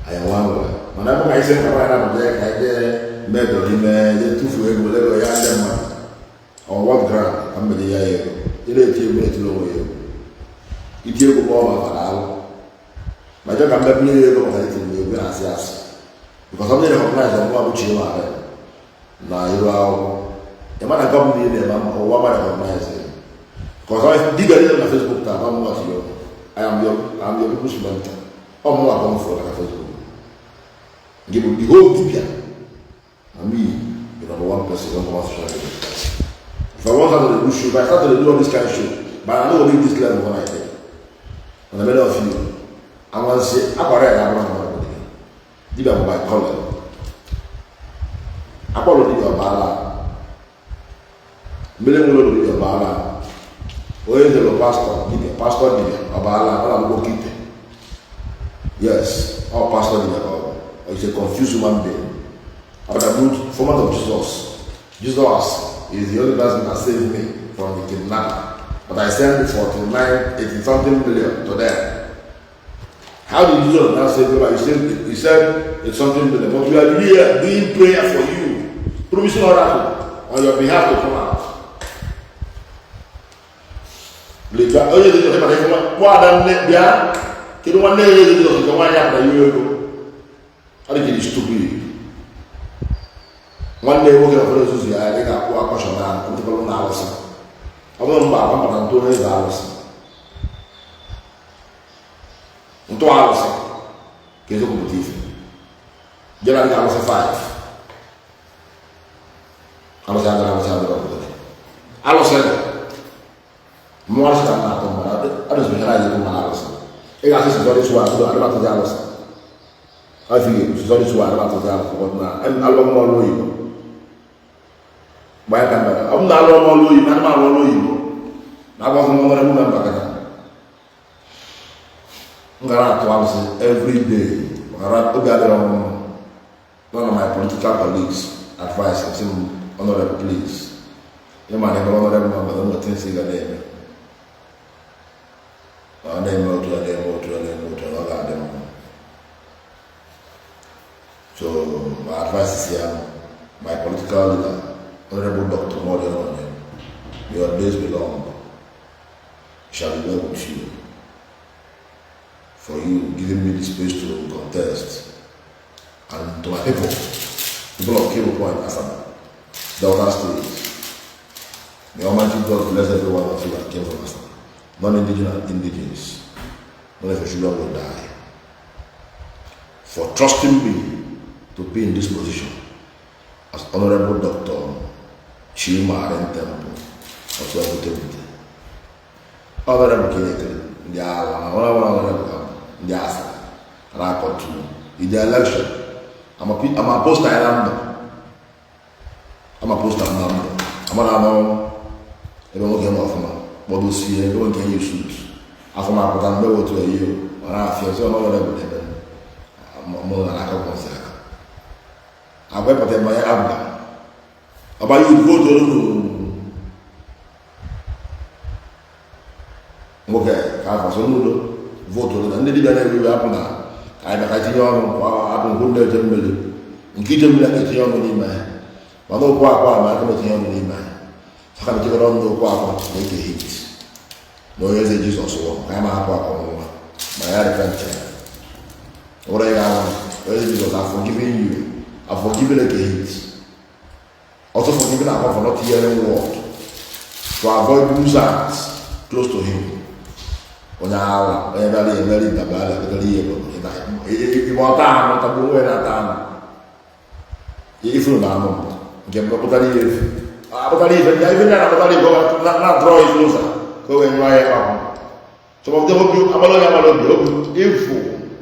anyị nwa nwere. Mana ebe ka anyị sị nkapa anyị na-apụta ya ka anyị jee mejọ ime, jee tụfuo ego lego ya ndị mmadụ. On what ground ka m mere ya ya ego? Ị na-eti egwu, na-etiri onwe ya egwu, iti egwu ma ọ ma alụ ma jee ka m bịa ya ego maka itiri m egwu na-asị asị, because ọ bụrụ recognize ọmụma bụ chi ma na iru akwụkwọ ịma na gọọmenti niile na-eme ụwa ma recognize, because dibịa niile na Facebook taa ma mụnwa tinye. I am your people's mentor. Ọ mụnwa ka m fụrụ na Facebook nke bụ the whole dibịa na me, the number one person on one social media. If I want to do show, if I start to do all this kind of show, but I no go leave this level when I dey. And many of you anwansi akwara ya ga-abụrụ na mmadụ dibịa bụ by calling. Akpọrọ dibịa ọbaala mmiri nwere ụlọ dibịa ọbaala onye zero pastọ dibịa, pastọ dibịa ọbaala ọ na-agbụgbọ oke ite. Yes, ọ pastọ dibịa ka ọ bụ. He's a confused human being. But the good format of Jesus, Jesus is the only person that saved me from the kidnapper, but I sent 49 80 something million to them. How did Jesus now save you? You said, he said it's something million, but we are here doing prayer for you, promising oracle on your behalf to come out. Later, onye dị ọzọ maka ife nwa ada nne bịa, kedu nwanne ya dị ọzọ nke nwaanyị akara ya ego? Ọ dị ka ịdị stupid. Nwanne ya nwoke na ụfọdụ nzuzu ya ị ga-akwụ akọshọ na ntụkọrọ na alụsị. Ọ bụrụ mgbe akwa mpata ntụ onye eze alụsị, ntụ alụsị ka eziokwu pụta ife jere dị alụsị 5 alụsị adịrị, alụsị adịrị obodo gị, alụsị dị mmụọ, alụsị ka m na-atụ mmadụ adị specialize ekwu mana alụsị ị ga-asị sizọrị sụwa atụrụ adịbatụzi alụsị afọ ga-ekwu sizọrị sụwa adịbatụzi alụsị, but na alụ m ọrụ oyibo mgbe anyị ka mbara ọ bụ na alụ ọrụ oyibo, ana m arụ ọrụ oyibo na agbazụ m nwere mụ mba kata m gara atụ alụsị every day maka obi adịrọ m mma. None of my political colleagues advice sị m, "Honorable, please, ịma na ebe honorable member na nweta nsị ga na-eme, ọ na-eme otu ọ na-eme, otu ọ na-eme, otu ọ ga-adị mma." So my advice is here, my political leader, Honorable Dr. Morion Onye, may your days be long. It shall be well with you for you giving me the space to contest, and to my people, people of Cable Point, Asaba, Delta State. May Almighty God bless every one of you that came from Asaba, non-indigenous and indigenous. None of your children will die. For trusting me to be in this position as Honorable Dr. Chima Temple of Ebute. Honorable Kinekele, ndị agha, Honorable Honorable ndị asa, na-akọtu ije election. Ama poster ya na ndụ, ama poster m na ndụ, ama na anọ ebe nwoke nọ ọfụma kpọdosie ebe nke yi suit afọ m apụta mgbe otu eyi ọ na-afịa ọsọ ọnọdụ ebe ebe mụ na aka kwụsị aka agwa ịpụta ebe onye abụga ọba ya votu olu nwoke ka afọ so n'udo votu olu na ndị dibịa na-ewe iwe apụ na ka anyị bịa tinye ọnụ apụ nkwu ndị eje mmiri nke ije mmiri aka etinye ọnụ n'ime ya, mana okwu akwa ma aka etinye ọnụ n'ime ya aka mechikọrọ ọnụ n'okwu akwa na eke hit na onye eze Jizọs nwụrụ ka anyị ma hapụ akwa nwa ma ya repent ya nwere ya ahụ onye eze Jizọs, I've forgiven you. I've forgiven eke hit, also forgiven akwa for not hearing word to avoid nuisance close to him. Onye ala, onye bịara emeri ndabara ekpetara ihe bụ ịgba ọta anụ tagbuo onwe na-ata anụ. Ifuru na anụ nke mgbe pụtara ihe efu. Akpụtara ife ndị ife ndị a na-akpụtara ife na-adrọ ife ụzọ ka o wee nyụọ ya kpapụ. Some of them obi amala onye amala obi obi efu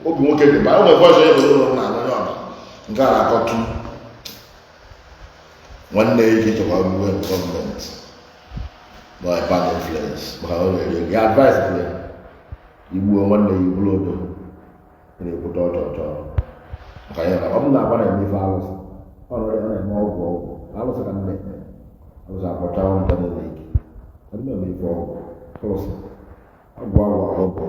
obi nwoke dị mba. O nwere voice onye bụrụ ụlọ na onye ọba nke a na-akọtu nwanne ya ike ịchọkwa gbuwe gọọmenti na bad influence maka ọ na-eri ego ya advice bụ ya igbuo nwanne ya iburu odo na-ekwute ọjọọ ọjọọ maka ya na ọ bụ na agwa na-eme ife alụsị ọ na-eme ọgwụ ọgwụ alụsị ka nne alụsị akpọcha nta niile ike ọ dị eme ife ọgwụ alụsị agwụ agwụ ọgwụ ọgwụ.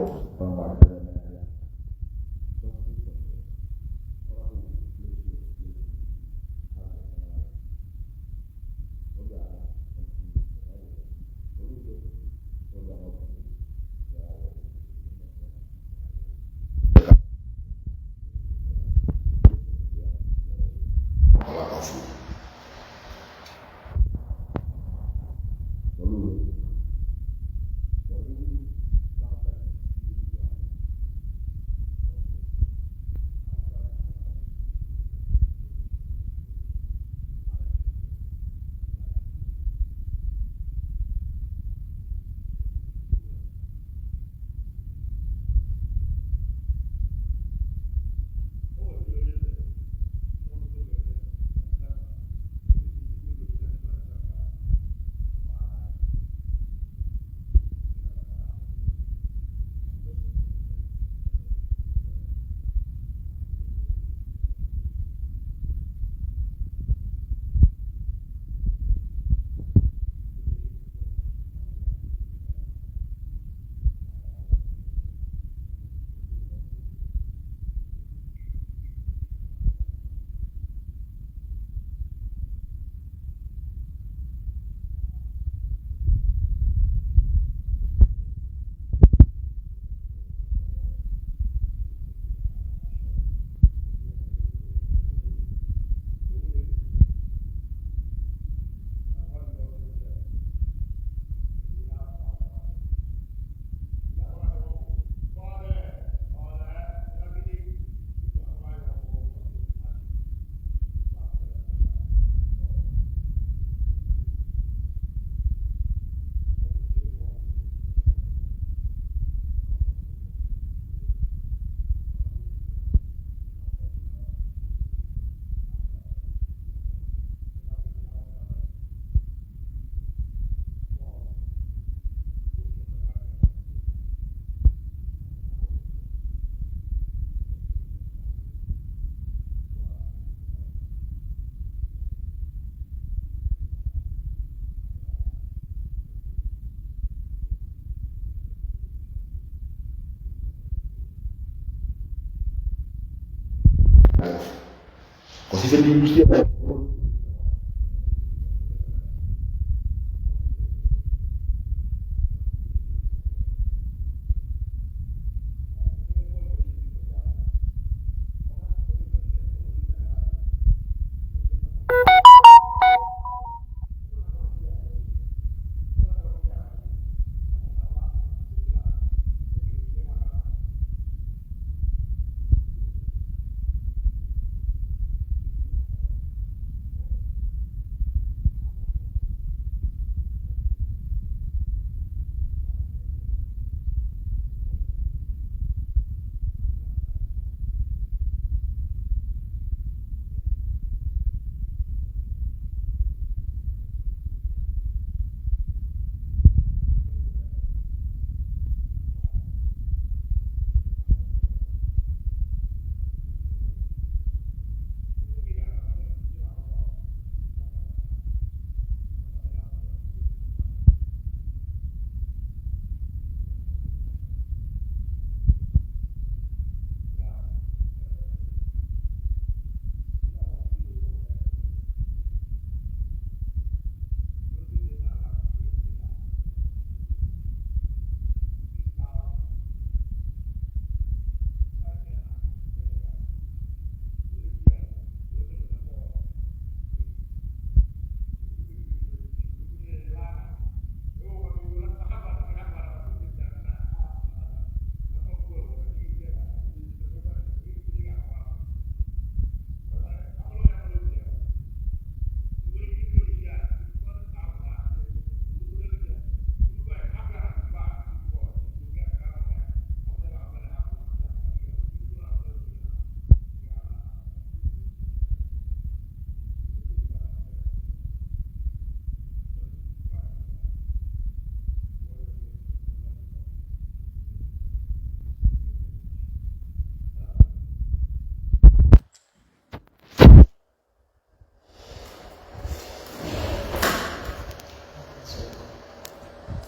Because ife ndị isi ebe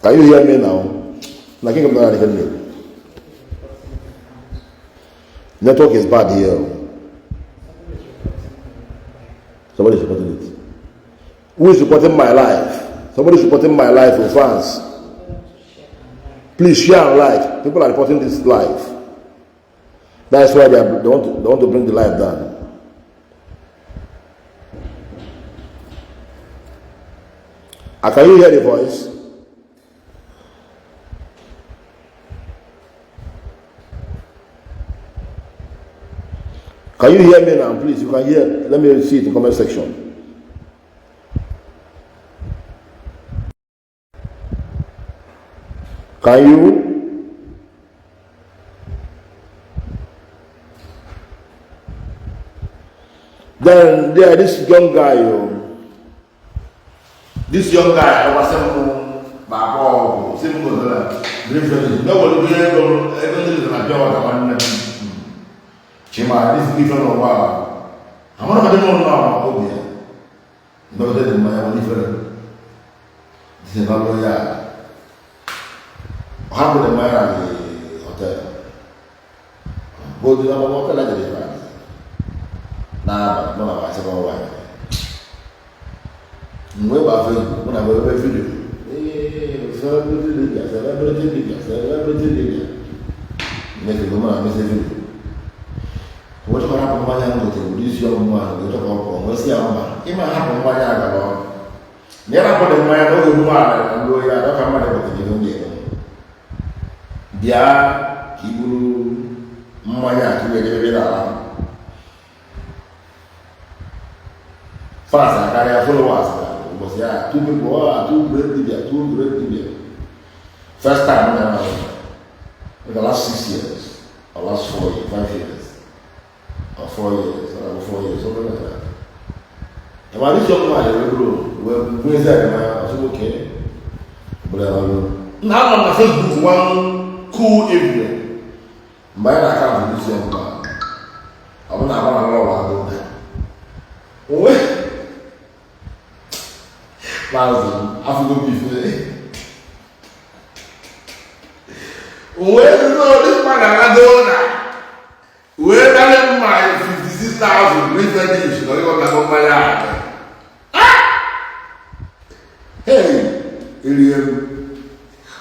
Can you hear me now? Na king of the network is bad here. Somebody is reporting it. Who is reporting my life? Somebody is reporting my life in France. Please share and like. People are reporting this live. That's why they want to bring the live down. Can you hear the voice? Can you hear me now? Please, you can hear. Let me see it in comment section. Can you? Then there, this young guy, oh, this young guy, I was saying, ma sị m gozara briefly na were ihe ego ego ndị dị na pịa wata nwanne m chima this ife n'ụwa amara m dị m nọ obi ya ndọgide dị mmanya nwere ifere si n'ọlụ ya ọ hapụrụ mmanya na the hotel godu na hotel a jere ebe n'abalị mụ na ma second wife mgbe gba Facebook mụ na ebe video, celebrity dibia, celebrity dibia, celebrity dibia mekego mụ na mese video wee chọkọrọ hapụ mmanya m gotere ụdị isi ọgwụ nwaanyị wee chọkọ ọkụ wee sị ya mba ịma hapụ mmanya a gara ọrụ na ya rapụ dị mmanya n'oge nwa ala na ndị oyi adọka mmadụ gotere ihe ndị eme bịa ka i buru mmanya a ka i wee debe ebe n'ala fans akarịa followers ụbọchị ya two people, oh, two great dibia, two great dibia. First time na in the last 6 years or last 4 years, 5 years or 4 years or 4 years, something like that. And while this young man wey grow wey bring inside my house, okay, but na anọ na Facebook one cool evening mgbe anyị na-akaụntụ this young man ọ bụ na agba na lọrụ agụ onwe maazị afụgo m ife wee no this man alago na wee dale mma 56,000 refinish na ịghọta mmanya a. Hey, erie m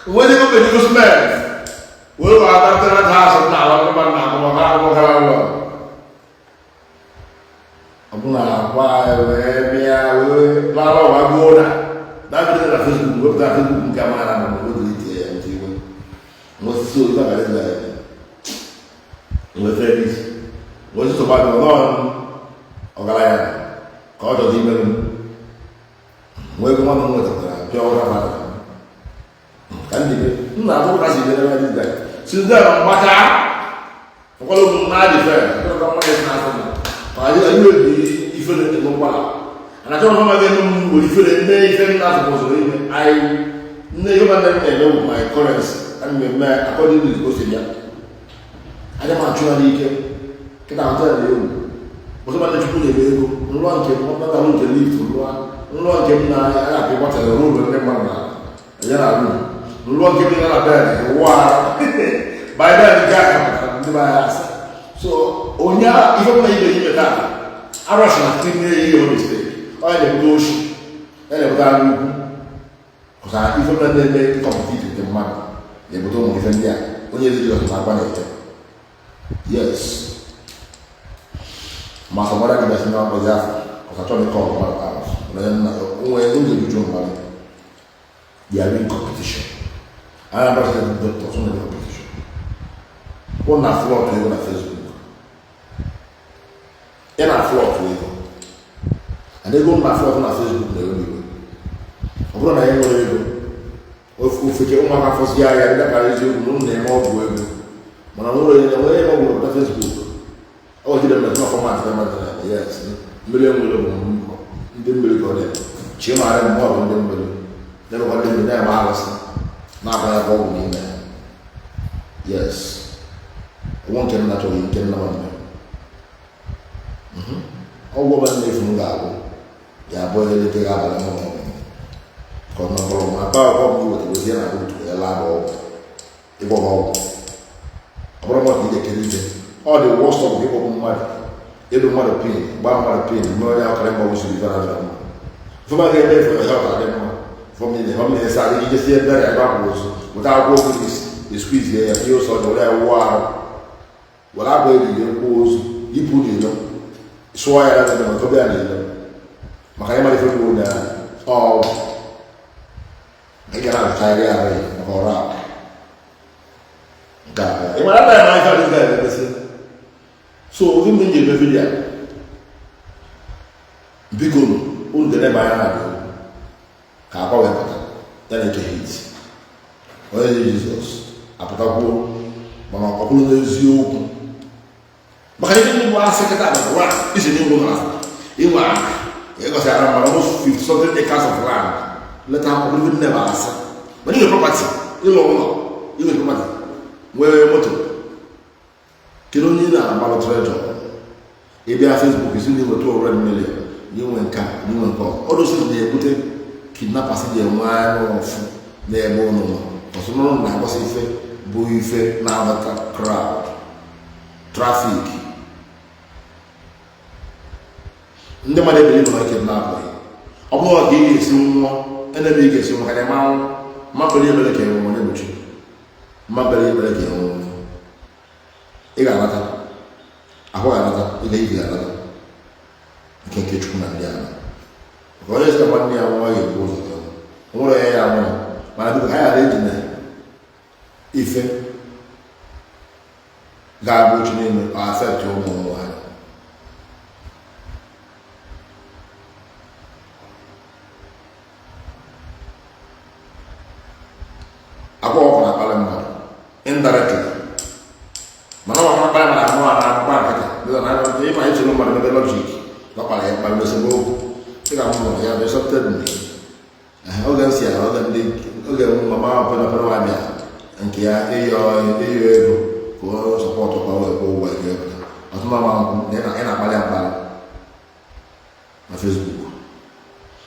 wee dịgo medical cement wee wee adatara ha asụ na ala ndị mmadụ na-akpọ maka akwụkwọ gara ụlọ ọ bụ na akwa wee bịa wee lara ụwa gụọ na that video na Facebook wepụta Facebook nke amara na mgbe o delete ya nke iwe nwesịsị otu akara ezi ya nwefere isi nwesị sọgba dị ọnọ ọgaranya ka ọ chọrọ imerụ m nwee ego nwanne m nwetara pịa ọra mmadụ ka ndị m na-atụ ka si dere this guy. Since then mgbacha nkwado m na defend ka mmanya si na-asụ m ka anyị ebi ifere n'ụgbọala and achọrọ m amaghị eme m were ifere mee ife m na-asụpụsụrụ ime anyị nne ihe nwanne m na-eme with my currency ana m eme according to o si bịa anya m achụ ya n'ike kịta hotel na-ewu ọzọ nwanne Chukwu nyere ego nrọ nke m mmadụ nke lift nrọ nrọ nke m na-apị gbachara ụlọ ndị mmadụ na ya na room nrọ nke m na bed wụọ by then nke a ka pụtara ndị be anyị asị so onye ife ọbụla ibe ime taa arụsị na tinye ihe o mistake ọ ya na-ebute oshi ya na-ebute anya ukwu ọzọ ife ọbụla na-eme compete nke mmadụ na-ebute ụmụ ife ndị a onye ezi Jizọs na-agba na-eche. Yes, ma sọ gbara gị bịasị na akpọzi afọ ọzọ chọrọ ịkọ mmadụ ahụ onye nna onwe oge ejuju mmadụ. They are in competition. Anambra State doctors no dey competition. Ụnụ na flaunt ego na Facebook ị na flaunt ego and ego na flaunt na Facebook na-ewe iwe ọ bụrụ na ya nwere ego ofeke ụmụaka fọsi ahịa ndị kara eziokwu na ụnụ na-eme ọgwụ ego mana nwere onye nwere ebe ọgwụ na Facebook ọ jide mmetụ na format na mmadụ na yes mmiri enwere bụ ndị mmiri ka ọ dị chi mara mmụọ bụ ndị mmiri na-emekwa ndị mmiri na-eme arụsị na-abanye ọgwụ n'ime ya. Yes, ọgwụ nke m na-achọghị nke nna m ọgwụ ọbụla na-efu m ga-agwụ ya abụọ elete gị abalị mụ Ka ọ nọkọrọ ma akpa akwụkwọ bụ iwetara ozi ya na otu ya laa ọgwụ ịgwọ gị ọgwụ. Ọ bụrụ mmadụ ije kere ije, ọ dị worst of ịkpọgbu mmadụ, ịdụ mmadụ pin, gbaa mmadụ pin, mee onye akara mgbanwe siri ife na-adịrọ mma. Fọma ga-eme efe ọhịa ọkara dị mma. Fọm niile fọm niile sa adịghị ije sie ebe ya gba ozu, weta akwụkwọ okwu isi esquizie ya, tinye ose ọjọọ, were ya wụọ arụ, were akwa ejiri kwụọ ozu, yipụ n'ilo, sụọ ya na ma dobe ya n'ilo, maka ịmara ife bụ na ọ ị ga na-azụtagharị arụ ya maka ọrụ ahụ nke a. Ị mara ya na ife adịghị ga-emesi. So ozi m ji eme video a, biko unu ga-eneba anya na ka akwa wee pụta ya na eke hit onye dị Jizọs apụtakwuo, mana ọ bụrụ n'eziokwu, maka ihe ndị bụ asị kịta bụ wa isi n'inwe ụlọ inwe aka ịgosi ara mmadụ almost 50 something acres of land leta. Ọ bụrụ nne bụ asị, mana inwe property, ịlụ ụlọ, inwe property, nwee moto, kedu onye ị na-agbalụ treasure? Ị bịa Facebook, isi na inwe 200 million, na inwe nke a, na inwe nke ọzọ. Ọdụ na-ebute kidnappers ji enwe anya ụfụ n'ebe ụnụ nọ. Ọsọ n'ụlọ na-agbasa ife bụ ife na-adọta crowd, traffic, ndị mmadụ ebili bụ na kidnap. Ọ bụrụ ka ị ga-esi nwụọ, enebe ị ga-esi nwụọ ka ma mma kpere ekpere ka e nwụọ, onye gbochi mma kpere ekpere ka e nwụọ, ị ga-anata ahụ, ga-anata ị ga-ibi, ga-anata nke Chukwu na ndị ala. Maka onye sị na nwanne ya nwa ga-ebu ụzọ gị nwere onye ya nwụrụ. Mana biko, ha ghara eji na ife ga-abụ ochi niile affect ụmụ ụmụ anyị. Akwa ọkụ na-akpali mmadụ indirectly, mana ọ mkparị mara ahụ a na-agba nkịtị dịka na ịma echere mmadụ ebe logic ọ kpara ya mkparị esemokwu dịka m nụrụ ya bụ accepted me. Oge m si ya, oge ndị oge mama pere pere nwa bịa nke ya ịyọ ịyọ ego ka o support kwa wee kwụọ ụgwọ ego epụta ọtụtụ mama nkwụ na ị na-akpali akpali na Facebook.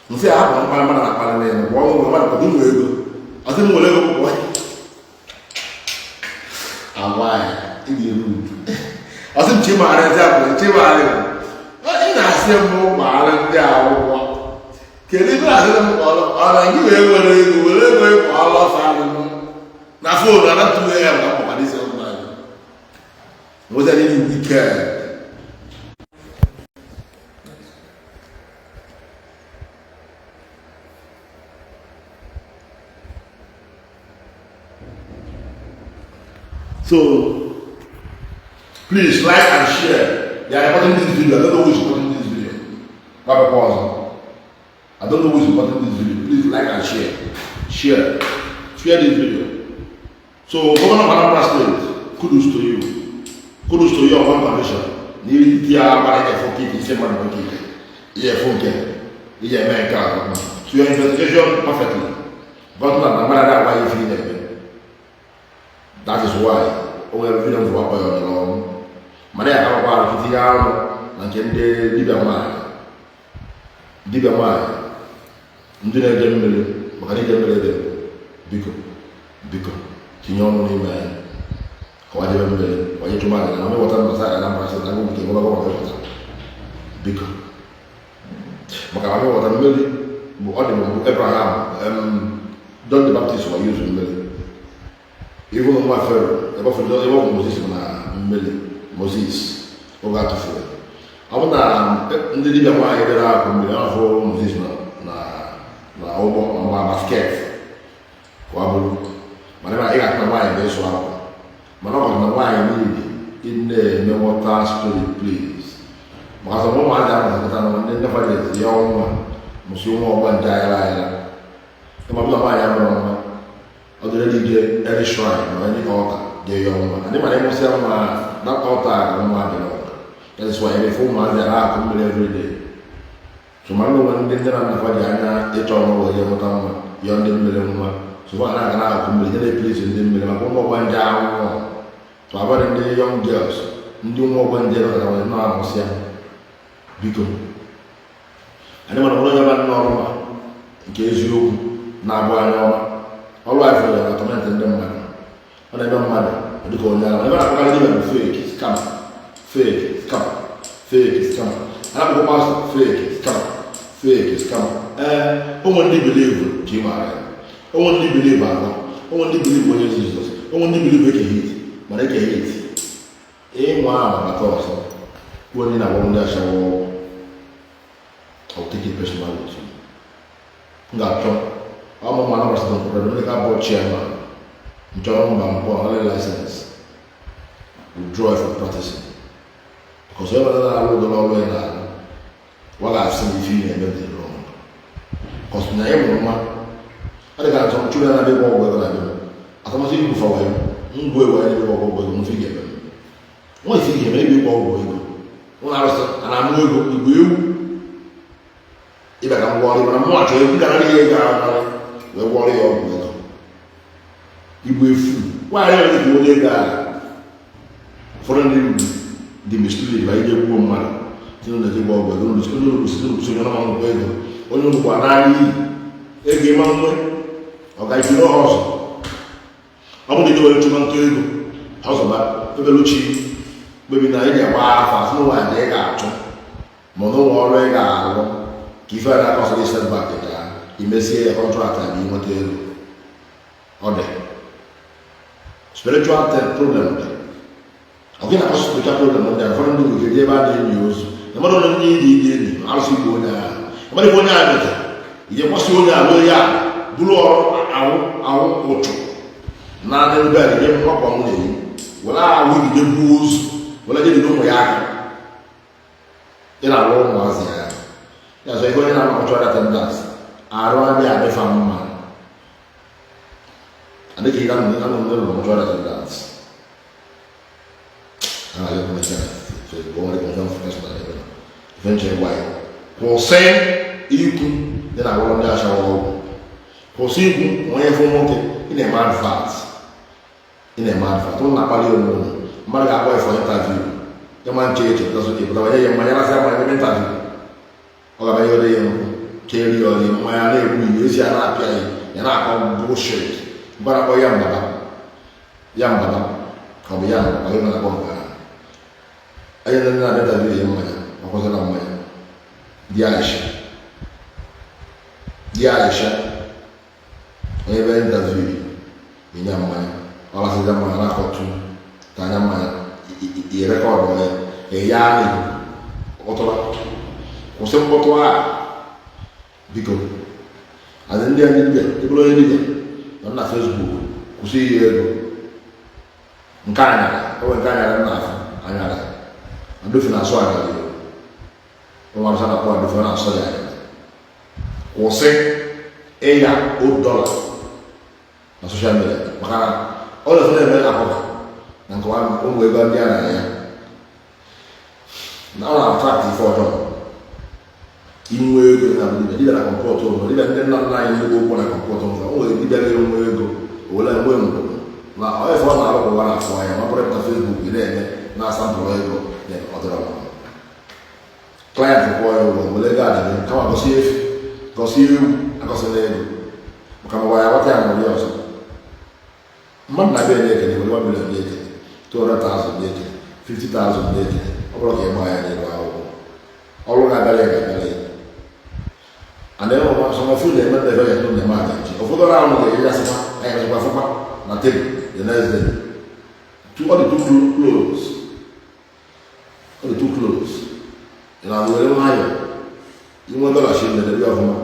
Mfe a hapụrụ mkparị mmadụ na-akpali n'elu bụ ọnwụ mmadụ kwado inwe ego. Ọsị m nwere ego kwụkwọ agwa ya ị ga-eru uju. Ọsị m chimagharị ndị abụọ chimagharị, ị na-asị m gbaghara ndị akwụkwọ. Kedu ibe asị m kpọrọ ọra gị wee were ego, were ego ịkpọọla ọfa alụmụ na phone ana 2 a.m. na mkpọkwa isi ọrụ anyị nweta ndị weekend. So please like and share. They are reporting this video. I don't know who is reporting this video. Baba pause. I don't know who is reporting this video. Please like and share. Share. Share this video. So Governor of Anambra State, kudos to you. Kudos to you on one condition. Ní tí a bá yẹ fún kéèké iṣẹ́ mọ́nà fún kéèké iye fún kẹ iye ẹ̀mẹ́ nǹkan àgbọ̀n. So your investigation perfectly. Governor na mmadụ agba ife ị na-eme. That is why o nwere video m akpọ ya ọdọrọ ọnwụ, mana ya akpakwa arụ tinye arụ na nke ndị dibịa nwaanyị, dibịa nwaanyị, ndị na-eje mmiri, maka na ije mmiri dị. Biko, biko, tinye ọnụ n'ime ya ka ọ jebe mmiri, ka onye chụma aja na mewọta na sa Anambra State na nke nwebe gọvanọ wọta. Biko, maka na mewọta mmiri bụ ọ dị mbụ Abraham, John the Baptist wa use mmiri, even nwa Pharaoh ebe ọ ebe ọ bụ Moses na mmiri Moses oge atụfuru. Ọ bụ na ndị dibịa nwaanyị dere akụ mmiri afọ Moses na na na ụgbọ ma basket ka ọ bụrụ. Mana ị ga-akụ na nwaanyị ga-eso akwa, mana ọ bụ na nwaanyị niile ị na-eme water spirit, please, maka sọ ụmụazị ahụ na na ndị nne fathers ya ọnwa mụsị nwa ọgba nje ayara ayara. Ịma bụla nwaanyị amụrụ nwa, ọ dịrị dị ije any shrine ma any altar dị ya ọnwa ndị mara ịmụsị nwa, that altar ka nwa dị. That is why ebe ụmụazị a na-akụ mmiri every day. So ma nwe ndị nne na nna fa ji anya ịchọ nwa wee jee mụta nwa, yọọ ndị mmiri nwa. So fa na-aga na-akụ mmiri je na-epilisi ndị mmiri maka ụmụ ọgba nje ahụhụ. So abalị ndị young girls, ndị nwa ọgba nje nọ na na-amụsị ya. Biko, anyị mara onye ọba nne ọrụ ma nke eziokwu. Na-abụ anya ọma ọrụ anyị fụrụ na torment ndị mmadụ. Ọ na-eme mmadụ dịka onye ahụ ebe na-akpọkarị dibịa bụ fake scam, fake scam, fake scam. A na-akpọkwa pastor fake scam, fake scam. Ee, onwe ndị believe ka ị maara ya, onwe ndị believe agwa, onwe ndị believe onye Jizọs, onwe ndị believe Eke Hit. Mana Eke Hit ịnwa ahụ bata ọzọ kwuo onye na-agwa ndị ashawo ọgwụ, I'll take it personal with you. M ga-achọ ọmụmụ Anambra State Medical Board chairman nchọrọ mba mpọ only license, withdraw from practicing, because onye na-arụ ụdọrọ ọrụ ya na-arụ wa ga-asị na ife ị na-eme dị wrong, because na ị mụrụ nwa ọ dị ka nsọ chụrụ ya na-abịa ọgwụ ego na-abịa atọmasị igwu fa wayo ngwa ewu anyị na-ebe ọgwụ ego. Nfe ị ga-eme nwa ife ị ga-eme ebe ịgba ọgwụ ego ụlọ arụsị a na-amụ ego igwe ewu ịbịa ka m gwọrọ, mana mụ achọ egwu gara ya ego ahụ wee gwọrọ ya ọgwụ ego igwe efu nwaanyị nwere ike onye ego ahụ. Ụfọdụ ndị Igbo dị mislead ba ije gbuo mmadụ tinye na ezigbo ọgwụ ego onye unu kwụsị onye ọma nkwa ego onye unu kwa n'anya iyi ego ịma nwe ọ ga-ejiri ọha ọzọ. Ọ bụrụ na ije were chụma ntụ ego ọzọba ebeluchi kpebi na ị ga-agba afa asị na nwaanyị ị ga-achụ ma na ụlọ ọrụ ị ga-alụ ka ife a na-akọsọ gị setback ka imesie ya contract a ga inweta ego. Ọ dị spiritual problem dị ọ gị na-akọsọ spiritual problem ndị a. Ụfọdụ ndị nwere ike ebe a na-enyi ozu na mmadụ na ndị ịdị ịdị enyi arụsị igbo onye ahụ mmadụ ife onye ahụ mete ije kwasị onye ahụ ya bụrụ ọrụ ahụ ahụ ụchụ na ebe a nye mwakpo nwunye yi were ahụ ijide gbuo ozu were jide ụmụ ya aka ị na-alụ ụmụazị ya ya zọ ihe onye na-ama mortuary attendants arụ adịghị adịfa mma adịghị ihe anụ anụ ndị rụrụ mortuary attendants a na-alị kọmịtị na Facebook. O nwere kọmịtị ebe ife nche gwa ya kwụsị ikwu dị na agwụrụ ndị ashawa ọgwụ, kwụsị ikwu onye fụ nwoke ị na-eme advert, ị na-eme advert ụnụ na-akpali onwe unu. Mmadụ ga-akpọ ifo interview ịma nche eche pụta soke pụta nye ya mmanya rasị mmanya eme interview ọ ga-abanye ore ya nkwụ keri ya ọrịa mmanya na-egbu ya ezi a na-apịa ya ya na-akọ bullshit mgbe na-akpọ ya mbaba ya mbaba ka ọ bụ ya ọ bụ na-akpọ nke ahụ onye ndị na-abịa interview ya mmanya ọkwụsịla mmanya di Aisha, di Aisha onye bịara interview enye mmanya ọ rasịza mmanya na-akọtu tanya mmanya irecord ya eya n'ikuku ụtụra. Kwụsị mkpọtụ a biko. Adị ndị ndị dibịa ịbụrụ onye dibịa nọ na Facebook, kwụsị iyi ego nke anyara onwe nke anyara nna afụ anyara adofi na-asụ anyara Igbo ụmụ arụsị na-akpọ adofi ọ na-asụ ya anyara. Kwụsị ịya old dollar na social media maka na ọ na-efe na-eme akụkọ na nkọwa ụmụ ego ndị a na ya na ọ na-attract ife ọjọọ. Inwe ego na dibịa dibịa na comport ụlọ dibịa ndị nna nna anyị ndị gboo na comport ụlọ o nwere dibịa ga-enwe ego were enwe ngwụgwụ na ife ọ na-arụ ụwa na-afụ anya ma bụrụ pụta Facebook ị na-eme na-asampụrụ ego ọ dịrọ mma. Client kwụọ ya ụgwọ were ego adịbe kama gosi efi gosi ewu agọsịla ego maka ma ya ghọta ya nwere ọzọ. Mmadụ na-abịa enye ekele were 1 million nye ekele, 200,000 nye ekele, 50,000 nye ekele. Ọ bụrụ ka ị gbaa ya n'elu akwụkwọ ọrụ ga-abịara ya ga-abịara ya and then some of you na-eme ndị ya na-eme agaji ụfọdụ ọrụ ahụ ga-enyesịkwa anyị gasịkwa fụkwa na tebụl the next day too. Ọ dị too close, ọ dị too close. Ị na-were nwayọ inwe dọla shi ndedebe ọfụma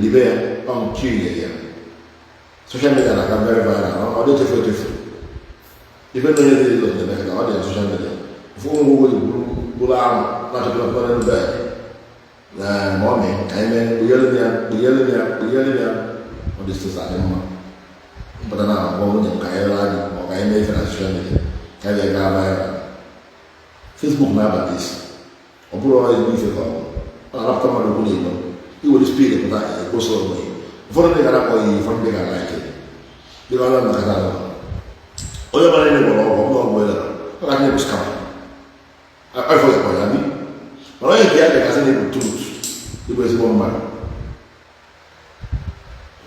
libe ya ọ nke ya social media na-aga very viral. Ọ dị echefu echefu ife na onye dị Jizọs na-eme ka ọ dị na social media ụfụ ụmụ nwoke buru buru ahụ na-achọpụta n'elu bed ma ọ mee ka anyị mee kpughelu ya kpughelu ya kpughelu ya. Ọ dị sịsa dị mma mpụta na agwa nwunye m ka anyị laa gị ma ọ ka anyị mee ife na social media ka anyị gaa viral. Facebook na-abata isi ọ bụrụ ezigbo ife ka ọ bụ ọ na-arapụta mmadụ okwu n'igbo iwere speed pụta ekposa onwe ya. Ụfọdụ ndị ga-akpọ ya, ụfọdụ ndị ga-alike dịka onye nakọta ahụ onye mara ihe gwọrọ ọgwụ ọgwụ ọgwụ ego ọ ga na-ebu scam afọ ya kpọrọ ya bi mana onye nke ya dịgasị na-ebu truth ịbụ ezigbo mmadụ.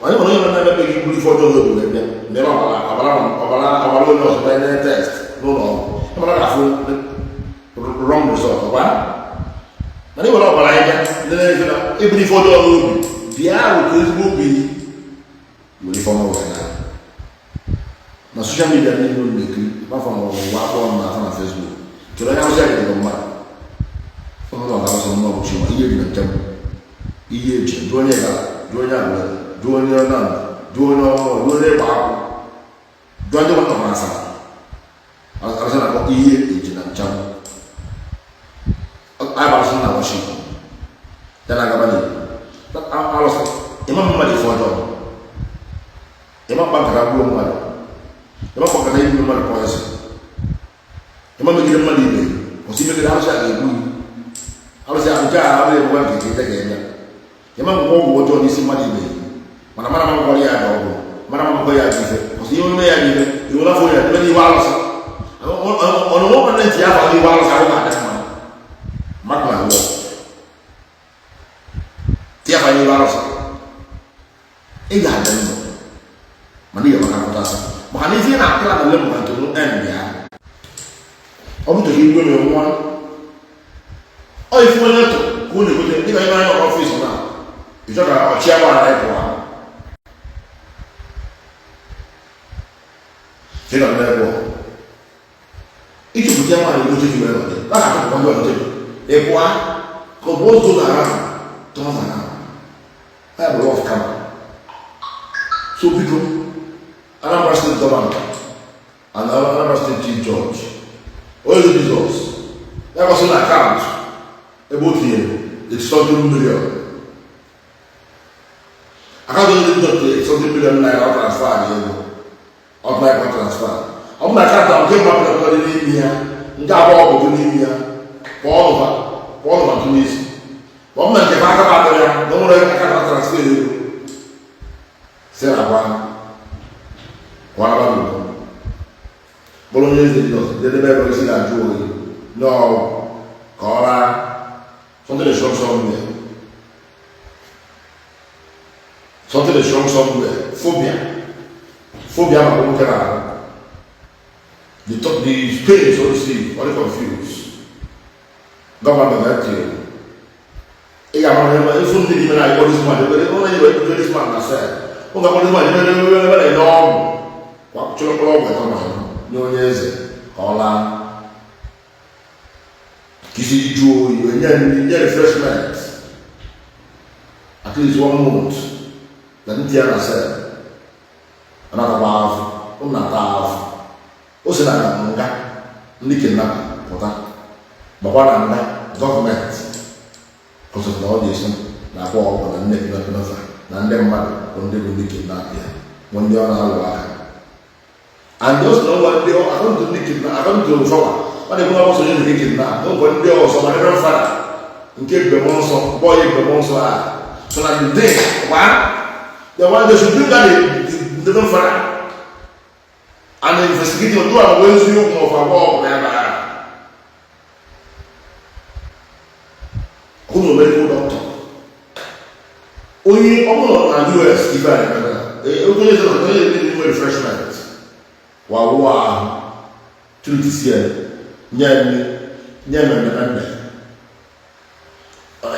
Onye nwere onye na-emebe gị buru ife ọjọọ n'obi wee bịa mere ọbara ọbara ọbara ọbara onye ọzọ bịa nye test n'ụlọ ọgwụ, ịmara ga-afụ wrong result ọkwa. Mana ị were ọbara ya bịa lele ife na eburu ife ọjọọ n'obi bịa otu ezigbo obi were ife ọma wee na na social media niile unu na-ekiri afọ na ụwa akpọọ m na afọ na Facebook. Kedu onye arụsị ya mmadụ ụlọ ga-arụsị mma bụ Chima ihe eji na nke m ihe eji jụọ onye gara, jụọ onye abụọ, jụọ onye Nnamdị, jụọ onye ọhụrụ, jụọ onye ịgba akwụ, jụọ ndị nwata na asara arụsị na-akpọ ihe eji na ncha anyị gbarụsị na worship ya na-agaba n'ihu. Arụsị ịma mmadụ ife ọjọọ, ịma mkpa nkata gbuo mmadụ, ịma mkpa nkata igbu mmadụ poison, ịma megide mmadụ ibe kwụsị imegide arụsị a ga-egbu gị. Arụsị a nke a abụghị ebụwa nke nke ga-eme ịma ngwọ ọgwụ ọjọọ n'isi mmadụ ibe, mana mara ma ngwọrọ ya ga ọgwụ, mara ma ngwọ ya ga ife kwụsị ihe omume ya ga ife iwere afọ ya ebe n'ihu arụsị ọnụnwe ọbụla na-eti afọ n'ihu arụsị ahụ ga-adị mma mmadụ na awọ tie afa n'ihu arụsị, ị ga-adị ndụ, mana ị ga-amaka akụtasị maka na ife ị na-akụla na lemụ na nke m end ya. Ọ bụ ka igwe mere nwa ọ ife onye tụ ka unu ekwete dịka ime anya ọfịs na ịchọ ka ọchị agbara ya pụọ ịnọ n'ebe ọ ịchụpụta nwaanyị n'oche gị were nọdị a ga-achụpụta ndị ọchịchị gị ị pụọ ka ọ bụ otu ụzọ ahụ tọọ na ya bụ law of karma. So biko, Anambra State Governor and Anambra State Chief Judge onye Jizọs ya gosi na akaụntụ ebe o tinyere 80 million, akaụntụ onye Jizọs tinyere 80 million naira, ọ transfer na ego ọ transfer. Ọ bụ na akaụntụ ahụ nke mmadụ dị n'ime ya, nke abụọ bụ dị n'ime ya, kpọọ ọnụva ntụ n'isi. Ma ọ bụ na nke aka batara ya na o nwere aka na transfer ego si na gwa kwaraba n'udo bụrụ onye eze Jizọs jedebe ebe isi na-ajụ oyi n'ọgwụ ka ọ raa. Something is wrong somewhere, something is wrong somewhere. Phobia, phobia maka nwoke na-ahụ the pain, so to speak, ọ dị confused. Gọvanọ ga-eti ị ga-ama ihe ifu ndị dị na akpọ this man ebe onye nyere ebe this man na sel ọ ga-akpọ this man ebe ebe ebe na-enye ọgwụ chụrụ mkpụrụ ọgwụ ịtọ ma nye onye eze ka ọ laa ka isi jụọ oyi, nye nye refreshment at least one month na ntị ya na sel ọ na-atakwa afụ, ọ na-ata afụ. O si na nga ndị kidnapper pụta gbakwa na nga gọọmenti kọsịrị na ọ ga-esi na akwa ọgwụ na nne kidnapper na ndị mmadụ bụ ndị bụ ndị kidnap ya bụ ndị ọ na-alụ aka and also na ngwa ndị akọntụ ndị kidnap akọntụ fọwa ọ na-ekwu na ọsọ onye nke kidnap na ngwa ndị ọzọ ma reverend father nke ebube nsọ bọọ ya ebube nsọ a so na the day kwa the one they should bring down the reverend father and investigate otu a bụ eziokwu ma ọ bụ agwa ọgwụ n'ebe ahụ. Ọ bụrụ medical doctor onye ọ bụrụ na US ife a na-eme onye sị na onye na-enwe refreshment wa wụọ ahụ treat ya nye nri nye mmemme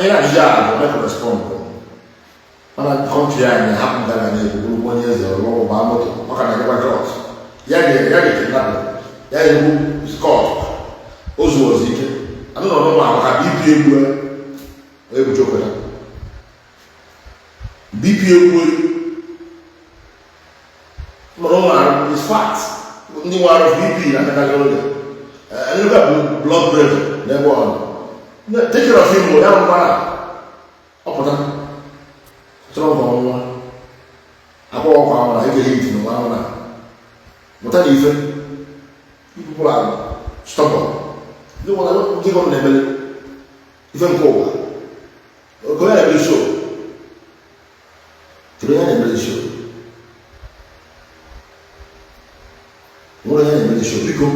ị na-ajụjụ ahụ na respond. Mana country anyị hapụ ngana na-ekwu bụrụ onye eze ọrụ ọgwụ gbaa moto ọ ka na-agakwa court ya ga-ekidnap ya ga-egbu court o zuo ozu ike anụ na ọnụnụ ahụ ka BP egbu egbuchi okweta BP egbu mana ụmụ arụ is fact ndị nwe arụ BP na-akakarị oge ndị bụ blood pressure n'ebe ọ nọ. Take care of him. Ya rụkwara ọ pụta chọrọ nke ọnwa akwa ọkwa ahụ na ị ga-ehi ntị n'ụwa ahụ na mụta na ife. You people are stubborn. Ndị nwere ndị gọọmenti na-emele ife nke ụwa oge onye na-emele show, kedu onye na-emele show? Nwere onye na-emele show? Biko,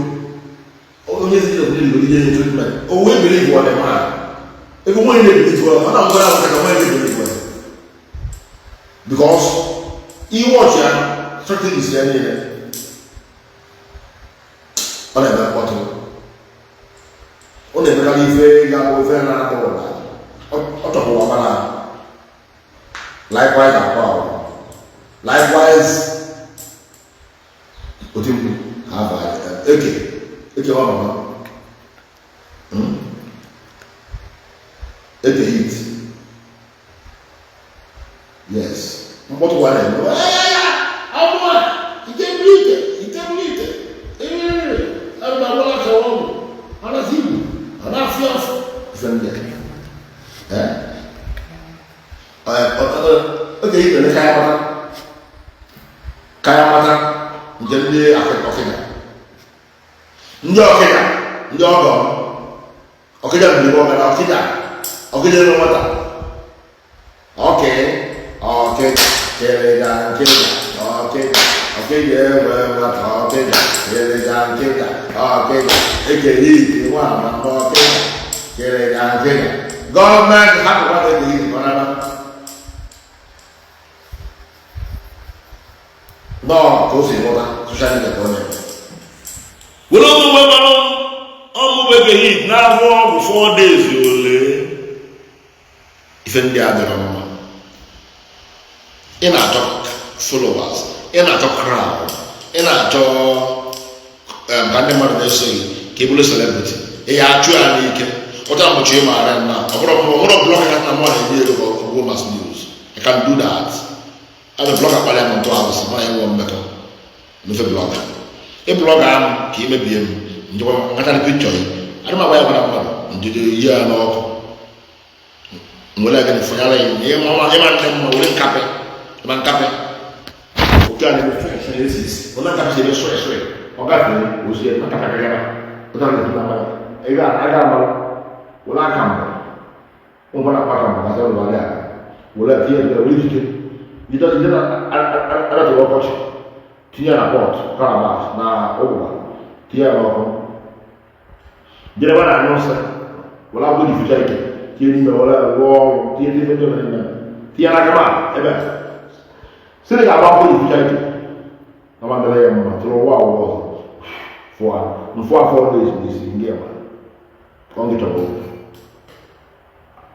onye ezi jizọs ndị ije nye treatment o wee believe ọ dị mma ebe onye na-ebelieve ọ na ngwara ahụ ka onye na-ebelieve because Iwe ọchị ya, strategies ya niile, ọ na-eme mkpọtụ, ọ na-emekarị ife ga-abụ ife na-ada ụda. Ọ chọpụrụ ọbara. Likewise akwa ahụ, likewise oti mkpu ka aba eke eke ọ nọ eke hit. Yes, mkpọtụ wa na-eme ite ite ite ife ndị a. Oge ikpere ka ya mata, ka ya mata nke ndị Ọkịja, ndị Ọkịja, ndị ọgọ Ọkịja mmiri ọgara Ọkịja, Ọkịja ebe nwata ọkị Ọkịja kịrịga nkịja Ọkịja, Ọkịja enwe nwata Ọkịja kịrịga nkịja Ọkịja ekere ite nwa ama Ọkịja kịrịga nkịja. Gọọmenti hapụkwa na ekere ite kọnaba nọọ ka o si ghọta social media ka ọ na-eme. Were omume mmanụ ọmụbebeghị na-agwọ ọgwụ 4 days ole. Ife ndị a dịrọ mma. Ị na-achọ followers, ị na-achọ crowd, ị na-achọ ka ndị mmadụ na-eso gị, ka ị bụrụ celebrity. Ị ya achụ ya n'ike ụta mụchi ịmaara na ọ bụrụ ọ bụrụ blogger na mụ na-enye ego ka ọ bụ mass news. I can do that. Abụ blogger kpalịa m ntụ arụsị mana enwe mmekọ mefe blogger. Ị blogger ahụ ka ị mebie m njikwa ngatara pikchọ gị adị m agba ya gwara mmadụ njide yi ya n'ọkụ nwere gịnị fụnyara ya ịma ịma ndị mma were nkapị ịma nkapị oke a na-eme fresh na-esi isi ụlọ nkapị si eme sụrị sụrị ọ gafere ozi ya nkapị agagaba ụta na-etu na ị ga-aga amara were aka mbụ ụmụ na akpa mbụ kasị ụlọ alị aka were tinye ebe were ike jide jide na adatụrụ ọkọchị tinye na pot calabash na ụgbụgba tinye ya n'ọkụ jedebe na anyụ nsị were akwụ ji ficha ike tinye n'ime were rụọ ọrụ tinye ndị ndị n'ime tinye n'aka ma ebe sị na ga-agba akwụ ji ficha ike na ma dịrị ya mma tụrụ ụwa ụwa ọzọ fụa mfụ afọ days n'isi ndị a ka ọ gị chọrọ okwu.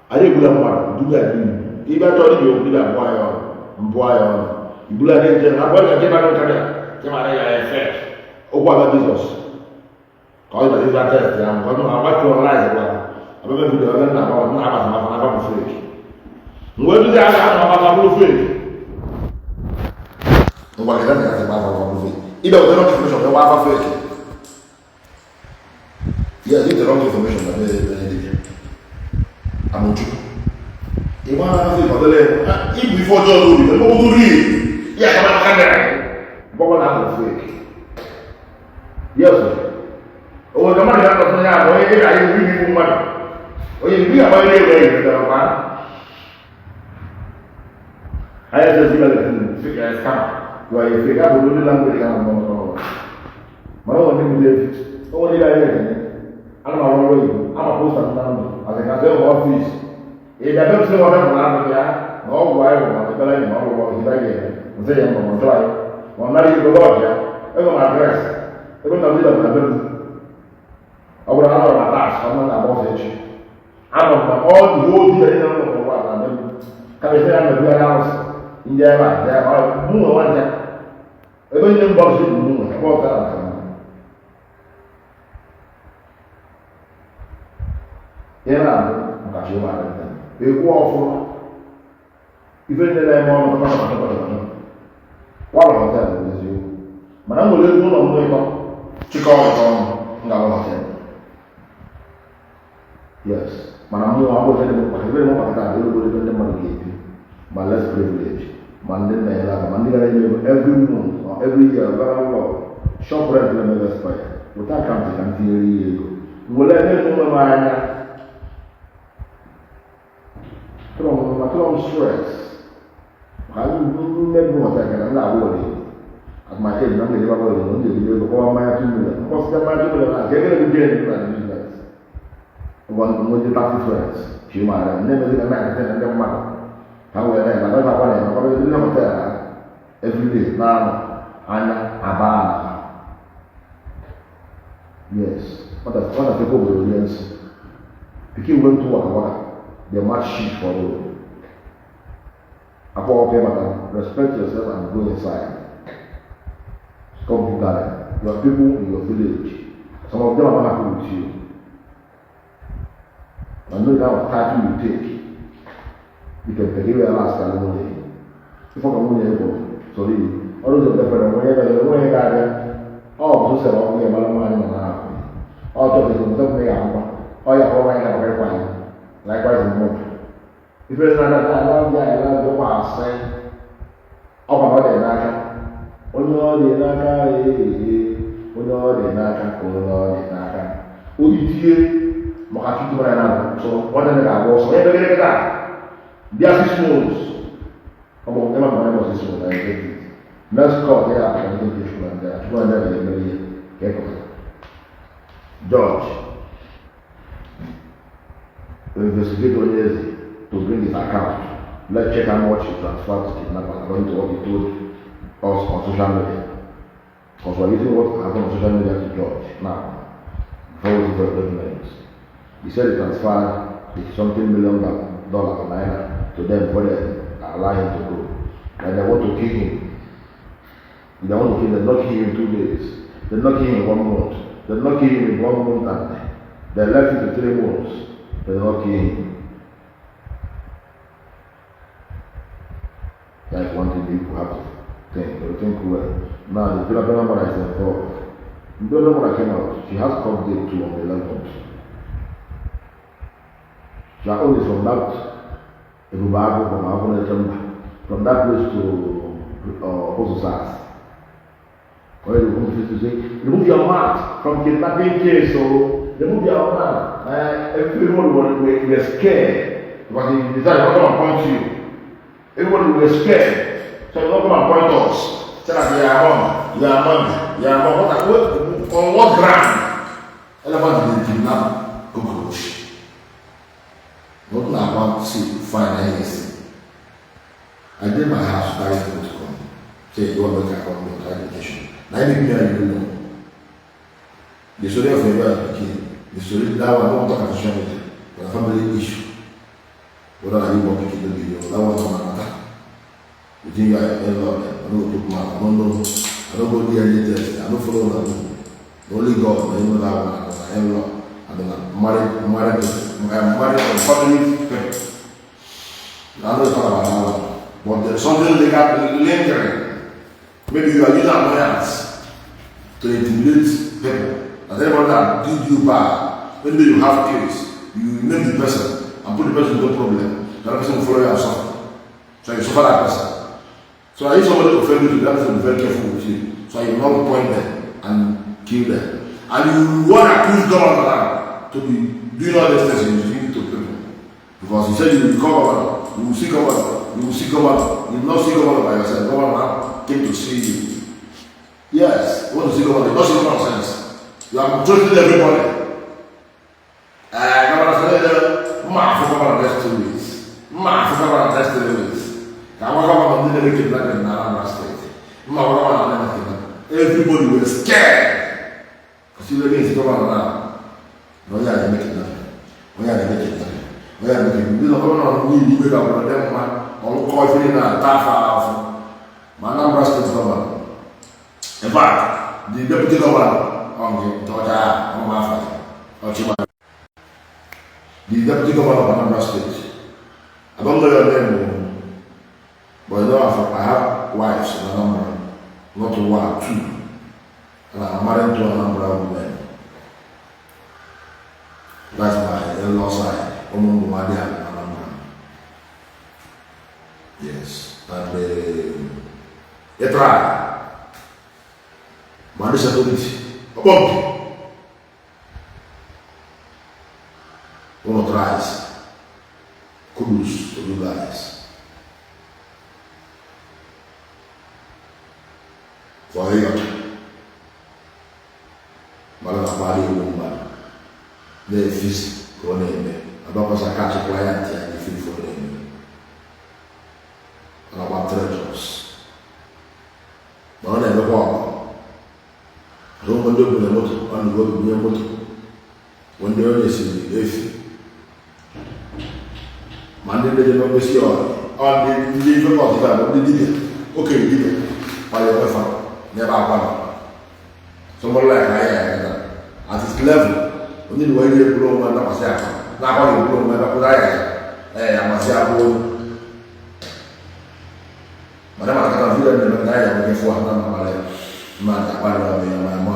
Anyị egbula mmadụ duga ya n'ihu ibe achọrọ ibi okwu ibe abụọ ya ọnụ mbụ ya ọnụ ibula ya na-eje na abụọ ya nke mara nka ya mara ya efe okwu aga Jizọs ka ọ dara ịza test ya mgbe ọ agbatu ọnlaịn gwa abebe video ebe nna agba nna agbasa maka na bụ fake mgbe duzi aga ama maka bụrụ fake ngwa keda na ya gba afa bụrụ fake ibe weta wrong information gba afa fake. Yes, get the wrong information na be be dibia amụchukwu ịgba afa fake ọ dịla ibu ife ọjọọ n'obi ebe ọ bụrụ ya kama kamera gbọgbọ na abụ fake. Yes, onwe ka mmadụ ga-anọtụ ya bụ onye ga iwu igbu mmadụ onye mgbe ya gbanyere egbe ya gara kwa anyị ezi mere scam you are a fake abụ ndị language ga na mmụọ mana ọ ndị mụrụ efi onwe ndị ga-anya ekenye ana m arụ ọrụ oyibo ama posta m na ndụ asị ka sị ụmụ ọfịs ị ga-abịa m sị nwa bịa na ya na ọgwụ anyị bụ ma ekpere anyị ma ọrụ ọrụ hiba ga eme nsị ya ma ọ chọọ anyị ma ọ nara igbo lọọjị ya ego m address ebe nna m dịba na be m ọ bụrụ na anọrọ na tax ọ na agba ọsọ echi anọ m na ọ dị whole dibịa niile nọ n'ụwa na be m kama isi ya mebi ya arụsị ndị ebe a ya mụ nwe nwa nja ebe ndị mba ọsọ bụ mụ nwe ebe ọ tara maka m ihe na-abụ maka chi ụmụada ekwu ọfụma ife ndị na-eme ọnụ tọkọtọkọtọkọtọ walụ hotel bụ eziokwu mana m nwere ego ụlọ m ịtọ chịkọ ịtọ ọnụ m ga-alụ hotel. Yes, mana mmụọ abụghị ebe dị mkpa. Ebe dị mkpa kịta bụ ebe ebe ndị mmadụ ga-ebi ma less privilege ma ndị nna ya aka ma ndị gara ime ego every month or every year gara ụlọ shop rent na-emebe expire weta account ka m tinyere ya ego nwere ebe onwe m anya tụrụ m stress maka mmebi hotel ka m na-abụ ọdị at my age na m ga-ejebe ọdị na m ga-ejibe ego kpọwa mmanya 2 million mkpọsịta mmanya 2 million na ka ego gain na business nweta 30 friends chi mara na-emezi ka na-akasị na ndị mmadụ ka m wee na-eme agaghị akwa na-eme akwa ndị hotel ha. Everyday na-anọ anya aba ala. Yes, nwata fekwa obodo rie nsị. Pikin went to waka waka, dey match shit for road. Akwa ọkụ maka respect yourself and go inside. Stop bugaring. Your people in your village, some of them are not happy with you. I know the kind of title you take. You can take it last ka nwunye. Ife ka nwunye bụ soro iyi. Ọrụ ụzọ befere onye onye ga-abịa. Ọ bụ sosara ọkụ ya mara nwaanyị nọ n'ahụ. Ọ chọrọ ịzụ mụta ya akwụkwọ. Ọ ya kpọrọ nwaanyị ga-akwa ya. Likewise in mmadụ. Ife na I love you, I love you, kwa asị. Ọ bụ na ọ dị n'aka. Onye ọ dị n'aka ee, onye ọ dị n'aka, onye ọ dị n'aka. Oyi tie maka tutu mara na so nwanne ga-agba ọsọ. Onye megere kịta bịa 6 months. Ọ bụ ebe ma nọ 6 months, I get it. Next court ya akpa ndị nke chukwu na ndị a chukwu na ndị a ga-emere ihe ka e pụtara. George investigate Onyeze to bring his account. Let's check how much he transferred to kidnappers according to what he told us on social media. Because we're using what happened on social media to judge now. Before we see for documents. He said he transferred 50 something million dollars naira to them before they allow him to go. And they want to kill him. They want to kill him. They not kill him in 2 days. They not kill him in one month. They not kill him in one month and they left him to 3 months. They not kill him. That's one thing people have to think. They think well. Now the Filipino mother is involved. The Filipino mother came out. She has court date too on the 11th. She own is from that Ebubeagu, from Abuna Chamber, from that place to Ososas. Where you come to say, remove your mouth from kidnapping case, so remove your mouth. Everyone were scared because he decided to come and point you. Everybody were scared. So he not come and point us. Say that you are among, you are among, you are among. What, on what ground? Elephant did kidnap cockroach. Not about see fine anything. I did my house carry people to come. Say you want to make a come to education. Now make me and you know. The story of Eba became the story that one don't talk about social media, but a family issue. Whether I want to keep the video, that one no matter. You think you are in law, I don't put mouth, I don't know, I don't go DNA test, I don't follow that. Only God, I know that one, I am law. I don't married, I'm married to family people. I don't talk about that one. But there's something legal lingering. Maybe you are using annoyance to intimidate people. And anybody that did you bad, when you have case, you name the person and put the person into problem. That person will follow you and suffer. So you suffer that person. So if somebody offend you, that person will be very careful with you. So you will not point them and kill them. And you want to accuse governor to be doing all these things you doing to people. Because you said you will become governor, you will see governor, you will see governor, you will not see governor by yourself. Governor came to see you. Yes, you want to see governor, you not see nonsense. You are threatening everybody. Governor said, Ma for governor next 2 weeks. Ma for governor next 3 weeks. Ka wa governor ndị na-eme kidnapping na Anambra State. Ma wa governor na-eme kidnapping. Everybody was scared. Because you against governor now. Na onye a na-eme kidnapping. Onye a na-eme kidnapping. Onye a na-eme kidnapping. Ndị governor niile igwe ka gwara dị mma ọlụkọ ife niile na-ata afọ afọ. Ma Anambra State governor. In fact, the deputy governor on the Georgia Ọchịma. The deputy governor of Anambra State. I don't know your name, but you know I have wives in Anambra. Not one, two. And I'm married to Anambra women. That's my in-law side. Ụmụ Nwadi Anambra. Yes. And you try. Ma ndị security, ọkpọmpi. Unu tries. Kudos to you guys. For ịghọta. Mmadụ na-akpali iwu mmadụ. Na-efisi ka ọ na-eme. Abakwasa catch client ya n'ife ife ọ na-eme. Ọ na-agba treasures. Ọzọ ndị obunye moto, ọ na obunye moto, ndị onye siri efi, ma ndị ndị mekpesi ọ ndị ife ọtụtụ bụ ndị dibịa, okenye dibịa kwanye onwe fa n'ebe akwa nọ. Somebody like anyị ya at his level, onye na onye eburu onwe ndakwasị akwa na-akwa ga-eburu onwe ndakwasị anya ya ya amasị abụ onye mana mara kata video na-eme na ya nwere fụ na mara ya mma akparị ọbụ ya ma ma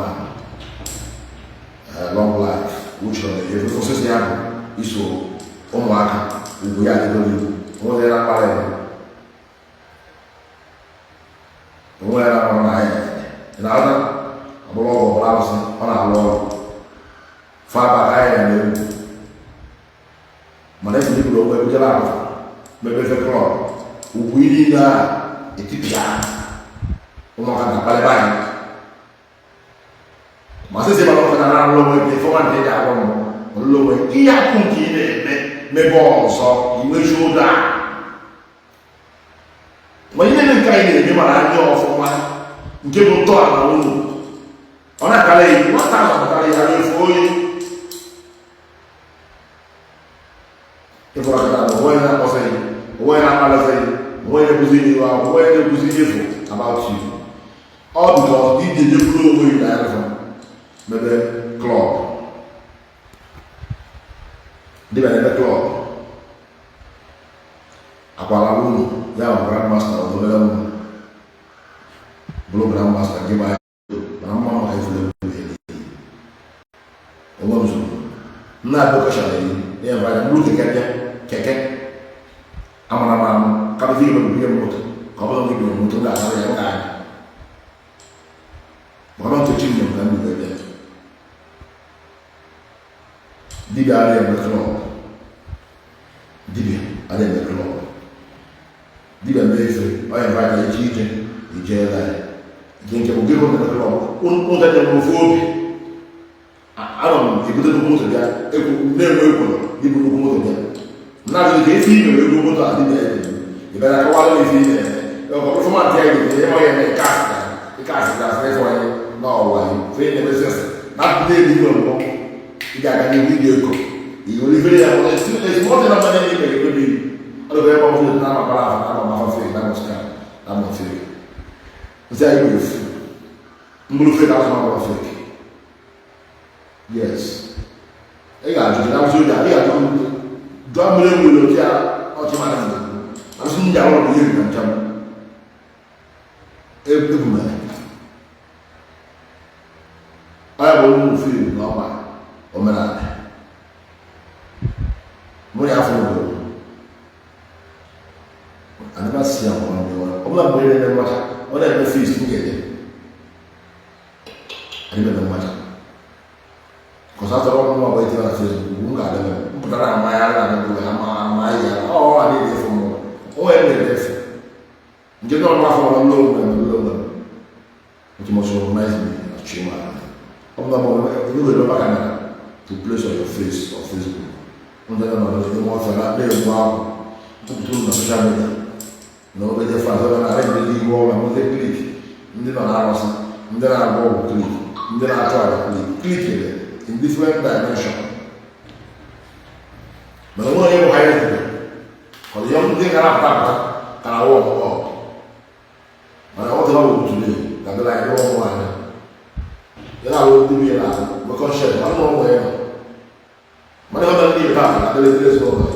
long life which ọ na-efe osisi ya bụ iso ụmụaka ugwu ya adịgoro ibu onwe ya na-akparị ya onwe ya na-akparị na ya na-ada ọ bụrụ ọgwụ ọbụla arụsị ọ na-alụ ọrụ faba ka ya na-egwu mana esi iburu onwe ebujere ahụ mebefe klọb ugwu niile a etipịa ụmụaka na-akparịba anyị ma sịsị mara ọkụ na na-alụ onwe gị fọma nke ị ga-alụ mmụ ọlụlụ onwe ihe akụ nke ị na-eme mebe ọzọ inwechi ụda ma ihe niile nke anyị na-eme mara anya ọfụma nke bụ ntọala unu ọ na-akara ya nwata ahụ akara ya efu oyi ịfụrụ akata na onwe na-akpọsa gị onwe na-akpalasa gị onwe na-ekwuzi n'ihu akwụkwọ onwe na-ekwuzi efu about you all because ị ga-ejekwuru onwe gị na ya mebe klọb dịbịa na-eme klọb akwara unu ya bụ grandmaster obere nwa bụrụ grandmaster gị gbaa mana mma maka ifuru egwu onwe m zụrụ nna abụ kọchara yi ya bụ anya bụrụ keke bịa keke amara m amụ kabụzi ihe bụ ihe moto ka ọ bụrụ na ibiri moto m ga-asara ya ga anya maka na nkechi njem ka ndị bịa dibịa adịghị eme klọb dibịa adịghị eme klọb dibịa mee ife ọ ya aka ije ije ijeela ya nke nke bụ gị hụ na klọb ụta dị m ofu obi anọ m ebute nnukwu moto bịa na-enwe ekworo ibu nnukwu moto bịa na-ajụ ka efi ime ego moto a dibịa ebe ị bịara kọwara m ife ị na-eme ọkọ fọmatị ya ga-eme ịma ya eme ike asị gasị ịfọ ya n'ọwa ya fe ị na-emezi asị na atụrụ elu igwe mbụ ị ga-aga n'ihu ị ga-eko iwere ya esemokwu na mmanya na ime ebe bi ọ dịka ebe ọbụla na amakpara afọ na ama afa fek na mọska na mọ fek nsị anyị bụ efu mkpụrụ fek azụ ma fek. Yes, ị ga-ajụ na arụsị oji ị ga-ajụ jụọ mmiri enwere otu ya ọchị mara nze arụsị ndị ahụ bụ ihe na ncha m ebumere ọ ya bụ ụmụ fim na ọma omenala mụ ya afọ obodo anabasi ya nwa ndị ọrụ ọ bụla mgbe na-eme mmacha ọ na-eme feast m ga-eje anyị na-eme mmacha kọsa tọrọ m nwa bụ etinye na Facebook m ga-adebe m pụtara ama ya na adebe ya ama ama ya ọ adịghị efu m o nwere na-ede efu nke ndị ọrụ afọ ọrụ nlọ onwe m nlọ onwe m which must recognize me as Chima. Ọ bụla ma ọ bụ ebe camera to place on your face or Facebook ndị nọ n'ime ọfịa na na-egbu ahụ ntụtụ na social media na obere fazọ na arị ndị ihu ọrụ ndị klik ndị nọ na-arụsị ndị na-agba ọgwụ klik ndị na-achụ aja klik klik in different dimension mana onwe onye bụ ha ezigbo ka ọ dị ndị gara apụta apụta ka na wọm ọ mana ọ dịla bụ today ka dịla anyị n'ụmụ anyị ya na-alụ ndị nwunye na-alụ nwekọ shed mana ụmụ ya nọ mana ọ ndị ibe taa na adịla ezigbo ezinụlọ ya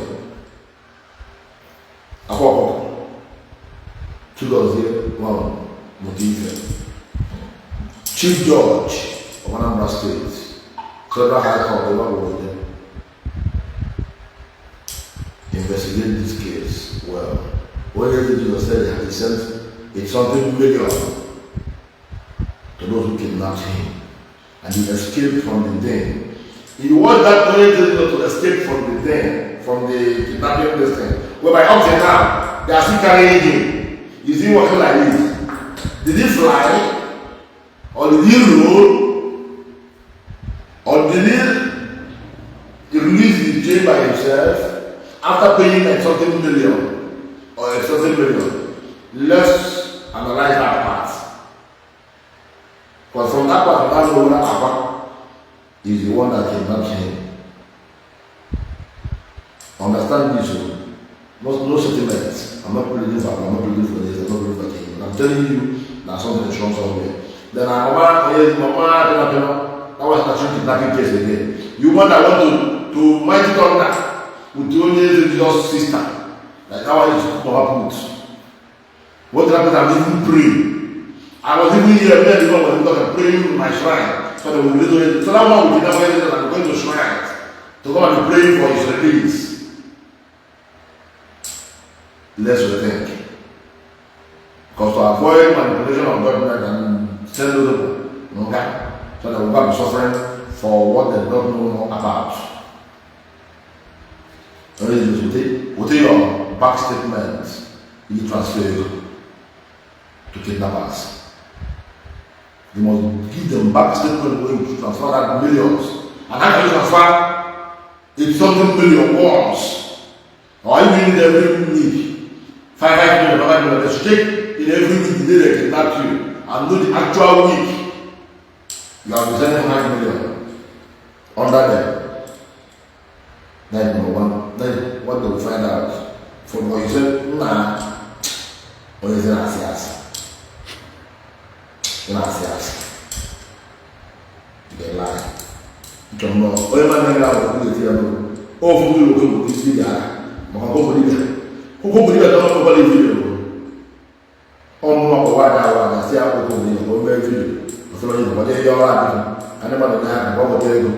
akwa ọkụkọ Chigozie nwa mụta ife Chief Judge of Anambra State, Federal High Court, Obawoye, investigate this case well. When Jesus said that he sent a something million to those who kidnapped him, and he escaped from the den. He was that only to escape from the den, from the kidnapping this thing. Whereby up till now, they are still carrying him. Is he working like this? Did he fly? Or did he roll? Or did he release his jail by himself after paying a something million or a something million? Let's analyze that part. Because from that part, that's where I'm not pleading for, I'm not pleading for this, I'm not pleading for king, but I'm telling you that something is wrong somewhere. Then mama, yes, mama, that was actually kidnapping case again. You want that want to mighty thunder with the only Jesus sister. Like that one is mama put. What happened? I'm even praying. I was even here, then the God was talking, praying in my shrine. So they will release. So that one will kidnap anything and going to shrines to come and be praying for his release. Let's rethink. Because to avoid manipulation of government and send those people, okay, so they will not be suffering for what they don't know about. With your bank statement, you transfer to kidnappers. You must give them back statement when you transfer that millions. And how can you transfer 80 something million once? Or even every week? 5 5 million, 5 million. They should take in every week the day they kidnap you and know the actual week you have been sending 5 million under them. That is number one. That is what they will find out. From what you said, nah, or is it asị? Ị na-asị asị. You dey lie. Nke mmụọ, onye ma nne gị ahụ ga-eti ya n'okwu. Ofu mmiri oke bụ isi dibịa aka maka okwu dibịa. Okwu dibịa dọrọ ọkpọkọrọ video. Ọmụma ọkpọwa aja awa aja si ya okwu dibịa ka o mee video. Ọsọrọ onye ọdị ihe ọrụ adịghị ka ndị mmadụ nye aka ka ọ pụta ego.